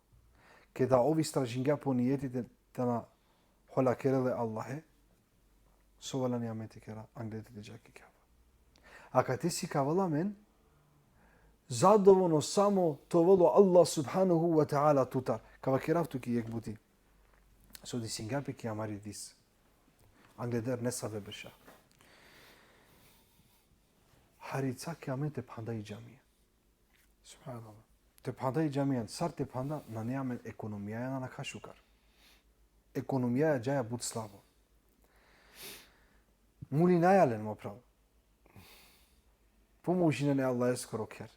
Keda ov istražingja po nijeti te, te na holakerel e Allahe, so valjani amen te kera, angleder te dža ki Kjaba. Akate sikavela amen, zadovoljno samo te ovel o Allah subhanahu wa ta'ala tutar. Ka vakerav tuke jekh buti so desingja pe ki amari dis. Angleder nesave berša. Hari cake amen te phanda i džamija. Subhanallah. Te phanda i džamijan, sar te phanda, nane amen ekonomijaja, nane akana šukar. Ekonomijaja džaja but slabo. Mulinaja len, mo phral. Pomožinen e Allaheskoro kher.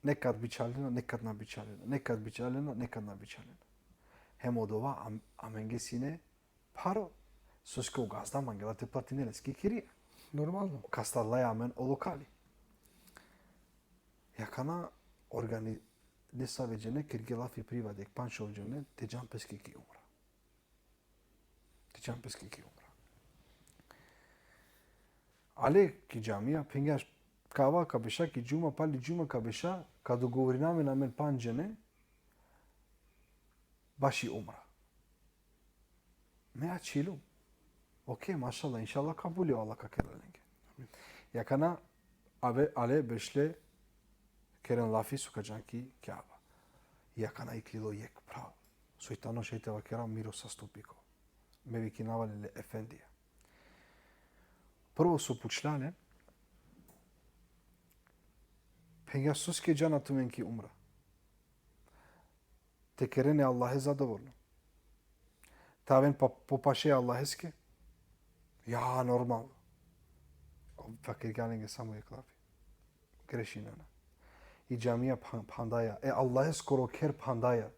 Nekad bičhalena, nekad na bičhalena, nekad bičhalena, nekad na bičhalena. Hem odova am-, amenge sine pharo, soske o gazda mangela te platinel leske kirija. Normalno. Ka stadlaja amen o lokali. Akana organi-, nesave džene kerge lafi privat, jekh pandž-šov džene, te džan peske ki umra. Te džan peske ki umra. Ale ki džamija, phengja: Kava ka beša ki džuma, pali džuma ka beša, ka dogovorina amen, amen pandž džene, baši umra. Me ačhilum. Okej, mašallah, inšallah kabuli o Allah ka kerel lenge. Akana ave, ale bešle keren lafi so ka džan ki Kjaba. Akana iklilo jekh phral. Soj tano, šaj te vakera, miro sastupiko. Me vikinava le efendija. Prvo so pučhlja le, phengja: Soske džana tumen ki umra? Te keren e Allahe zadovoljno. Te aven pa, po paše Allaheske. Ja, normalno. Vakergja lenge samo jekh lafi. Grešinena. I džamija phan-, phandaja. E Allaheskoro kher phandaja.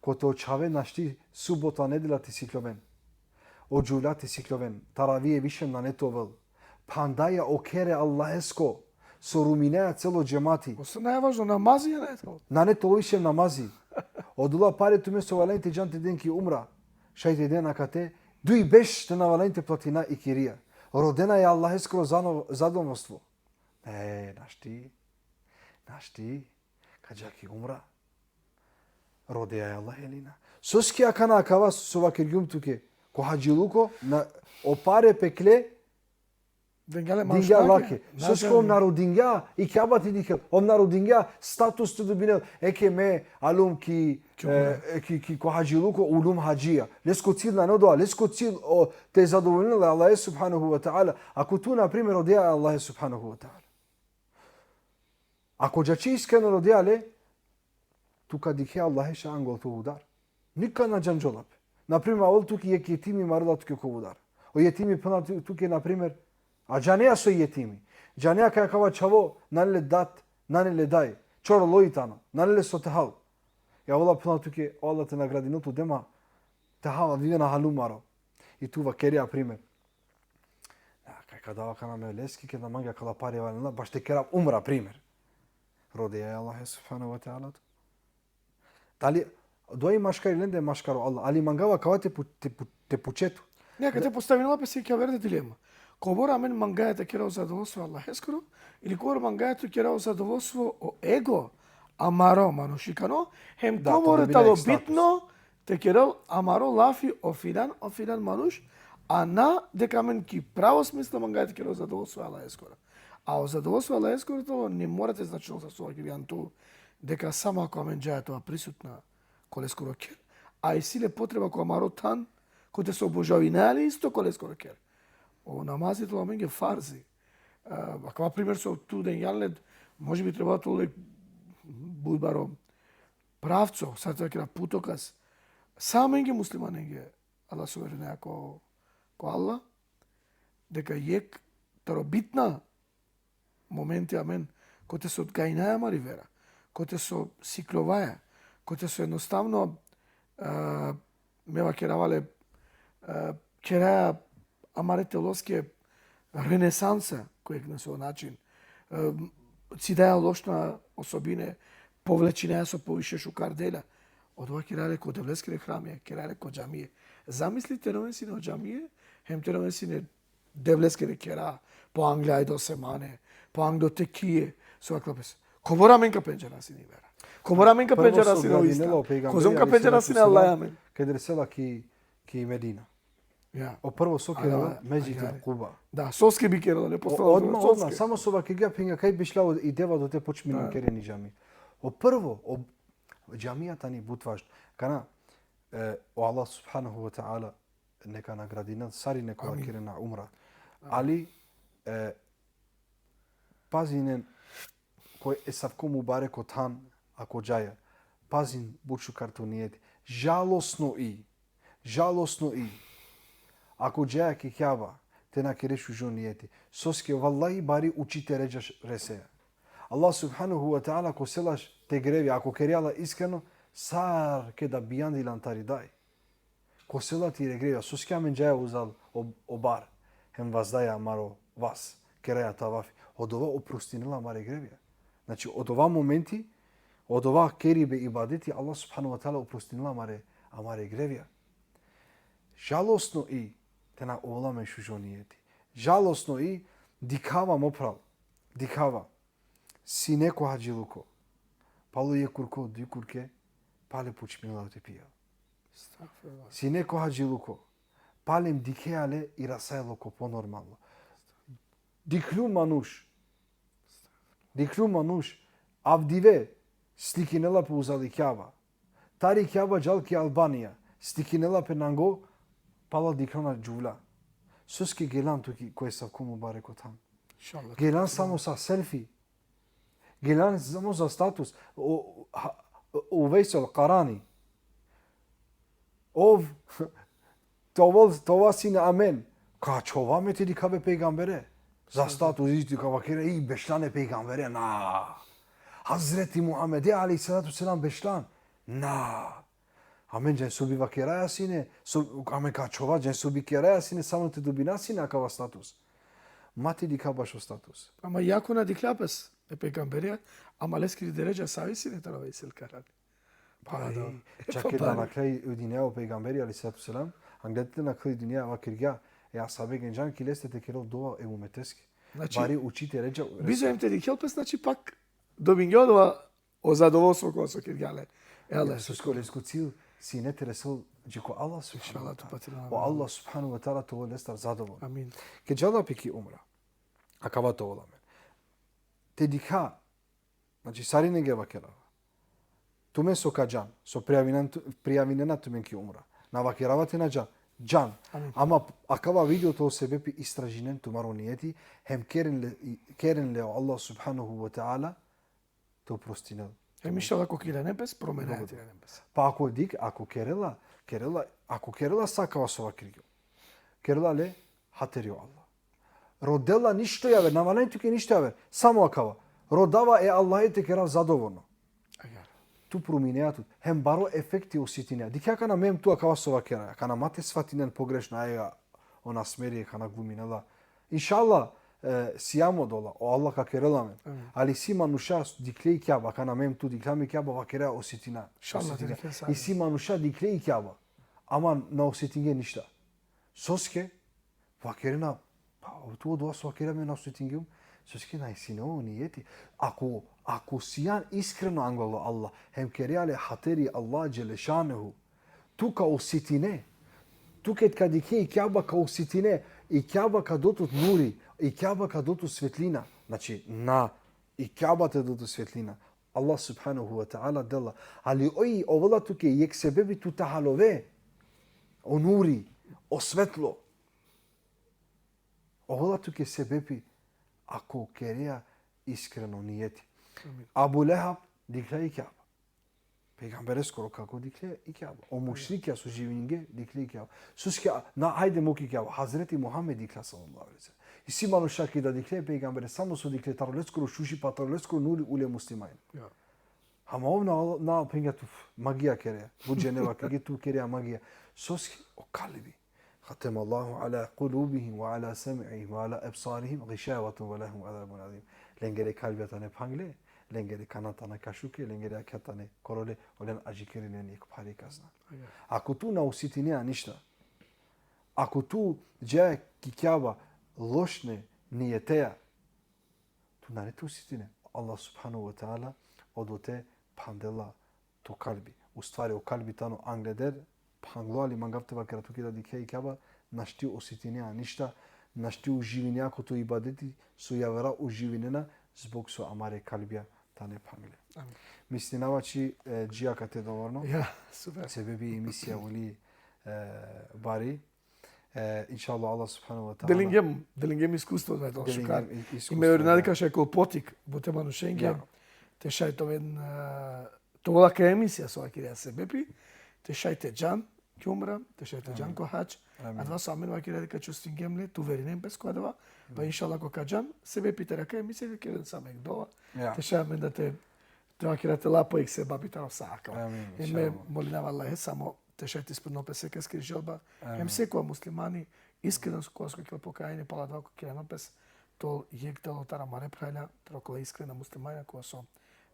Kote o čhave našti subota, nedela te sikljoven. o džuvlja te sikloven, taravije više nane te ovel. Phandaja o kher e Allahesko, so ruminaja celo džemati. Osto najvažno, namazi je ne to. Nane te ovel više namazi. Odola pare tumen so valjani te džan te den ki umra, šaj te den akate, duj berš te na valjani te platina i kirija. Rodena e Allaheskoro zano-, zadovoljstvo. E, našti. Našti. Ka dža ki umra. Rodeja e Allahesina. Soske akana akava so vakergjum tuke, ko hadžiluko, na, o pare pekle, Dengja le dingja mašna lake. ke. Soske ov na rodingja i Kjaba te dikhel, ov na rodingja status te dobinel. Eke me alum ki, Ki umra. e, ki, ki ko hadžiluko, ulum hadžija. Lesko cilj nane odova, lesko cilj o, te zadovoljinel e Allahe subhanahu wa ta'ala. Ako tu, na primer, rodeja e Allahe subhanahu wa ta'ala. Ako džače iskreno rodeja le, tu ka dikhe Allahe šaj angol to udar. Nikad na džangjola pe. Na primer, avol tuke jekh jetimi, marela tuke ko udar. O jetimi phena tu-, tuke, na primer, a džanea so jetimi. Džanea kaj akava čhavo nane le dat, nane le daj. Čorolo i tano, nane le so te hal. I avela phena tuke, o Allah te nagradinel tut, de ma te hal, viven na halum maro. I tu vakerea, primer. Ja, kaj ka dava akana me leske, keda mange akala pare valjani la, baš te kerav umra, primer. Rodeja e Allahe subhanahu wa ta'ala tu. Dali, dova i maškari lende, maškaro Allah, ali mangava akava te pu-, te pu-, te pučea tu. Ne, ka te postavinela pe si kjaverde dilema. Kobor amen mangaja te kera o zadovoljstvo Allaheskoro, ili kobor mangaja te kera o zadovoljstvo o ego amaro manušikano, hem Da, kobor te dobina tano jekh status. Bitno te kerel amaro lafi o filan, o filan manuš, a na deka amen ki pravo smislo mangaja te kera o zadovoljstvo Allaheskoro. A o zadovoljstvo Allaheskoro tano ne mora te značinel sa so vakergjan tu, deka samo ako amen džaja te ova prisutna ko leskoro kher, a isi le potreba ko amaro than, kote so obožavinaja le isto ko leskoro kher. O namazi tano amenge farzi. E, akava primer so tu dengjan le, može bi trebela te ovel but baro pravco, sa te vakera putokaz. Sa amenge muslimanenge, Allah so verujnaja ko, ko Allah, deka jekh taro bitna momenti amen, kote so odgajinaja amari vera, kote so siklovaja, kote so jednostavno, e, me vakerava le, e, keraja amare teloske renesansa, ko jekh nesavo način, e, cidaja lošna osobine, povlečinaja so poviše šukar dela. Odova keraja le ko Devleskere hramija, keraja le ko džamije. Zamisli te roven sine o džamije, hem te roven sine Devleskere kera, po angle ajdo semane, po angle o tekije, so akala pes. Kobor amen ka pendžarna sine i vera. Kobor amen ka Prvo pendžarna so sine o gradinela islam. o pejgamberi, Kozom ka alejhi pendžarna salatu sine selam, Allah amen. Ked resela ki, ki Medina. Ja. O prvo so kerela, Ala, Mesdžid agare. el-Kuba. Da, soske bi kerela, ne O, postavljam odma, soske. odma, samo so vakergja phenga kaj bišla o i deva dote počmini Da. kereni džami. O prvo, o džamija tani but važno. Kana, e, o Allah subhanahu wa ta'ala neka nagradinel sarine kola Amin. Kerena umra. Ali, e, pazinen ko esavko mubareko than, ako džaja. Pazin but šukar to nijeti. Žalosno i, žalosno i, ako džaja ki Kjaba, te na kere šužo nijeti. Soske vallahi bari uči deredža š-, reseja. Allah subhanahu wa ta'ala kosela te grevja, ako kerea la iskreno, sar keda bijandila tari daj. Kosela tire grevja, soske amen džaja uzal o, o bar, hem vazdaja amaro vas, keraja tavafi. Odova oprostinela amare grevja. Znači, odova momenti, odova keribe ibadeti, Allah subhanahu wa ta'ala oprostinela amare, amare grevja. Žalosno i, te na ovel amen šužo nijeti. Žalosno i, dikhava, mo phral, dikhava. Sine ko hadžiluko. Palo jekh kurko, duj kurke, pale počminela te pijel. Estagfirullah. Sine ko hadžiluko. Palem dikhea le i rasajlo ko ponormalno. Dikhljum manuš. Dikhljum manuš. Avdive slikinela pe uzal i Kjaba. Tari Kjaba džal ki Albanija. Slikinela pe nango, pala dikhlona džuvla. Soske gelan tu ki, ko esavko mubareko than. Inšallah. Gelan samo sa selfi. Gelan samo sa status. O, ha, o Vejsel Karani. Ov, te ovel, te ova sine amen. Ka čhova me te dikhav e pejgambere. Za status, i te ka vakere, i bešlan e pejgambere. Na. Hazreti Muhammede alejhi salatu selam bešlan. Na. Amen džan so bi vakeraja sine, so, amen ka ačhova, džan so bi keraja sine, samo te dobina sine akava status. Ma te dikha bašo status. Ama jako na dikhlja pes e pejgamberja, ama leskiri deredža savi sine taro Vejsel Karani. Pa, da. Čak keda nakhlja i dunja o pejgamberi, alejhi salatu selam, angleder te nakhlel i dunja, vakergja e ashabenge: Džan ki leste te kerel dova e umeteske. Znači, bari uči te redža. Bizo em te dikhel pes, znači, pak dobingja odova o zadovoljstvo kova so kergja le e Allah. Soske lesko cilj sine te resel dži ko Allah subhanahu ve teala. Inšallah, tu patira. O Allah subhanahu ve teala te ovel lestar zadovoljno. Amin. Keda džala pe ki umra, akava te ovel amen. Te dikha, znači, sarinenge vakerava. Tumen so ka džan, so prijavinena tu-, prijavinena tumen ki umra. Na vakerava te na džan, džan. Amin. Ama akava video te ovel sebepi, istražinen tumaro nijeti, hem keren le, i-, keren le o Allah subhanahu ve teala te oprostinel. Hem inšallah ko ka irinen pes, promenaja te irinen pes. Pa ako dik-, ako kerela, kerela, ako kerela sa akava so vakergjum, kerela le hateri o Allah. Rodela ništo javer, na valjani tuke ništo javer, samo akava. Rodava e Allahe te kerav zadovoljno. Agjaar. Tu prominea tut, hem baro efekti osetinea. Dikhe akana me hem tu akava so vakeraja, akana ma te svatinen pogrešno, aja, o Nasmeri kana gluminela. Inšallah, e, sijam odola, o Allah ka kerel amen. Amin. Ali isi manuša dikhle i Kjaba, akana me hem tu dikhlja i Kjaba, vakeraja osetina. Inšallah, osetina. Dikhle sa. Isi manuša dikhle i Kjaba, ama na osetinge ništa. Soske? Vakerena, pa tu odova so vakerea me na osetingjum. Soske na sine o nijeti. Ako, ako sijan iskreno anglal o Allah, hem kerea le hateri Allah dželle šanuhu, tu ka osetine. Tu ked ka dikhe i Kjaba ka osetine. I Kjaba ka del tut nuri. I Kjaba ka del tut svetlina. Znači, na i Kjaba te del tut svetlina. Allah subhanahu ve teala dela. Ali oj, ovela tuke jekh sebepi tu te halove o nuri, o svetlo. Ovela tuke sebepi ako kerea iskreno nijeti. Amin. Abu Lehab dikhlja i Kjaba. Pejgambereskoro kako dikhlja i Kjaba. O mušrikja so živinge dikhle i Kjaba. Soske, na, hajde muk i Kjaba. Hazreti Muhammed dikhlja, sallallahu alejhi ve sellem. Isi manuša keda dikhle pejgambere, samo so dikhle, taro leskoro šuži pa taro leskoro nuri ule muslimanja. Ja. Ama ov na, na, phenga tu magija kere. Bu džene vakerge tu kerea magija. Soske o kalbi. Khatemallahu ala kulubihim ve ala sem'ihim ve ala ebsarihim ghišavetun ve lehum azabun azim. Lengere kalbija tane phangle, lengere kana tane kašuke, lengere akhja tane korole, olen adžikerinen jekh phari kazna. Ako tu na osetinea ništa, ako tu džaja ki Kjaba lošne nijeteja, tu nane te osetine. Allah subhanahu ve teala odote phandela to kalbi. U stvari, o kalbi tano angleder phanglo, ali mangav te vakera tu keda dikhe i Kjaba, našti osetinea ništa, našti uživinea ko to ibadeti, so javera uživinena, zbog so amare kalbija tane phangle. Amin. Mislinava či, e, dži akate dovoljno. Ja, super. Sebepi emisija uli, e, bari. E, inšallah, Allah subhanahu ve teala. Delingjem, delingjem iskustvo, me to šukar. Delingjem i-, iskustvo, da. I me verinava deka šaj ka ovel potik bute manušenge. Ja. Te šaj te oven, e, te ovel akaja emisija so vakerea sebepi, te šaj te džan ki umra, te šaj te džan ko hadž. Amin. Adava so amen vakerea deka čustingjem le, tu verinen pes ko adava. Pa inšallah ko ka džan, sebepi tari akaja emisija ka keren samo jekh dova. Ja. Te šaj amen da te, te vakera te la po jekh sebepi taro sa akava. Amin, inšallah. E me molinava Allahe samo te šaj te ispunel pe sekeskiri želba. Amin. Hem sekova muslimani, iskreno, kova so ka kerel pokajanje, pala adava ka kerel pes, te ol jekh taro amare phralja, taro okola iskrena muslimanja, kova so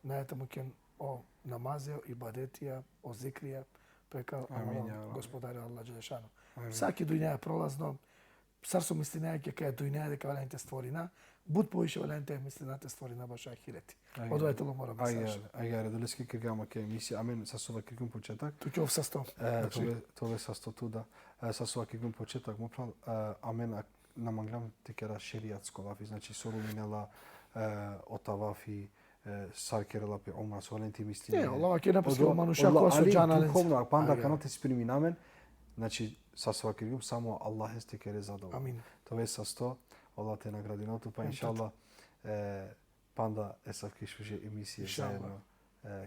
nane te muken o namazi, o ibadetija, o zikrija, prekal amaro Gospodari Allah dželle šanuhu. Amin. Sa ki dunjaja prolazno, sar so mislinea ki akaja dunjaja deka valjani te stvorina, but poviše valjani te mislinea te stvorina bašo ahireti. Odova tano moro mesazh. Agjaar, agjaar, adoleske kergjam akaja emisija, amen, sa so vakergjum početak. Tu ka ov sasto. E, znači, te ove, te ove sasto tu, da. E, sa so vakergjum početak, mo phral, e, amen, ak-, na manglja te kera šerijatsko lafi, znači, so ruminela, e, o tavafi, e, sar kerela pe umra, so valjani te misline. E, ola vakerena pe o manuša kova so džana len. Duhovno, a panda kana te spremina amen, znači, sa so vakergjum, samo Allahese te kere zadovoljno. Amin. Te ove sasto, Allah te nagradinel tu, pa inšallah, e, panda esavke šuže emisije zajedno, e,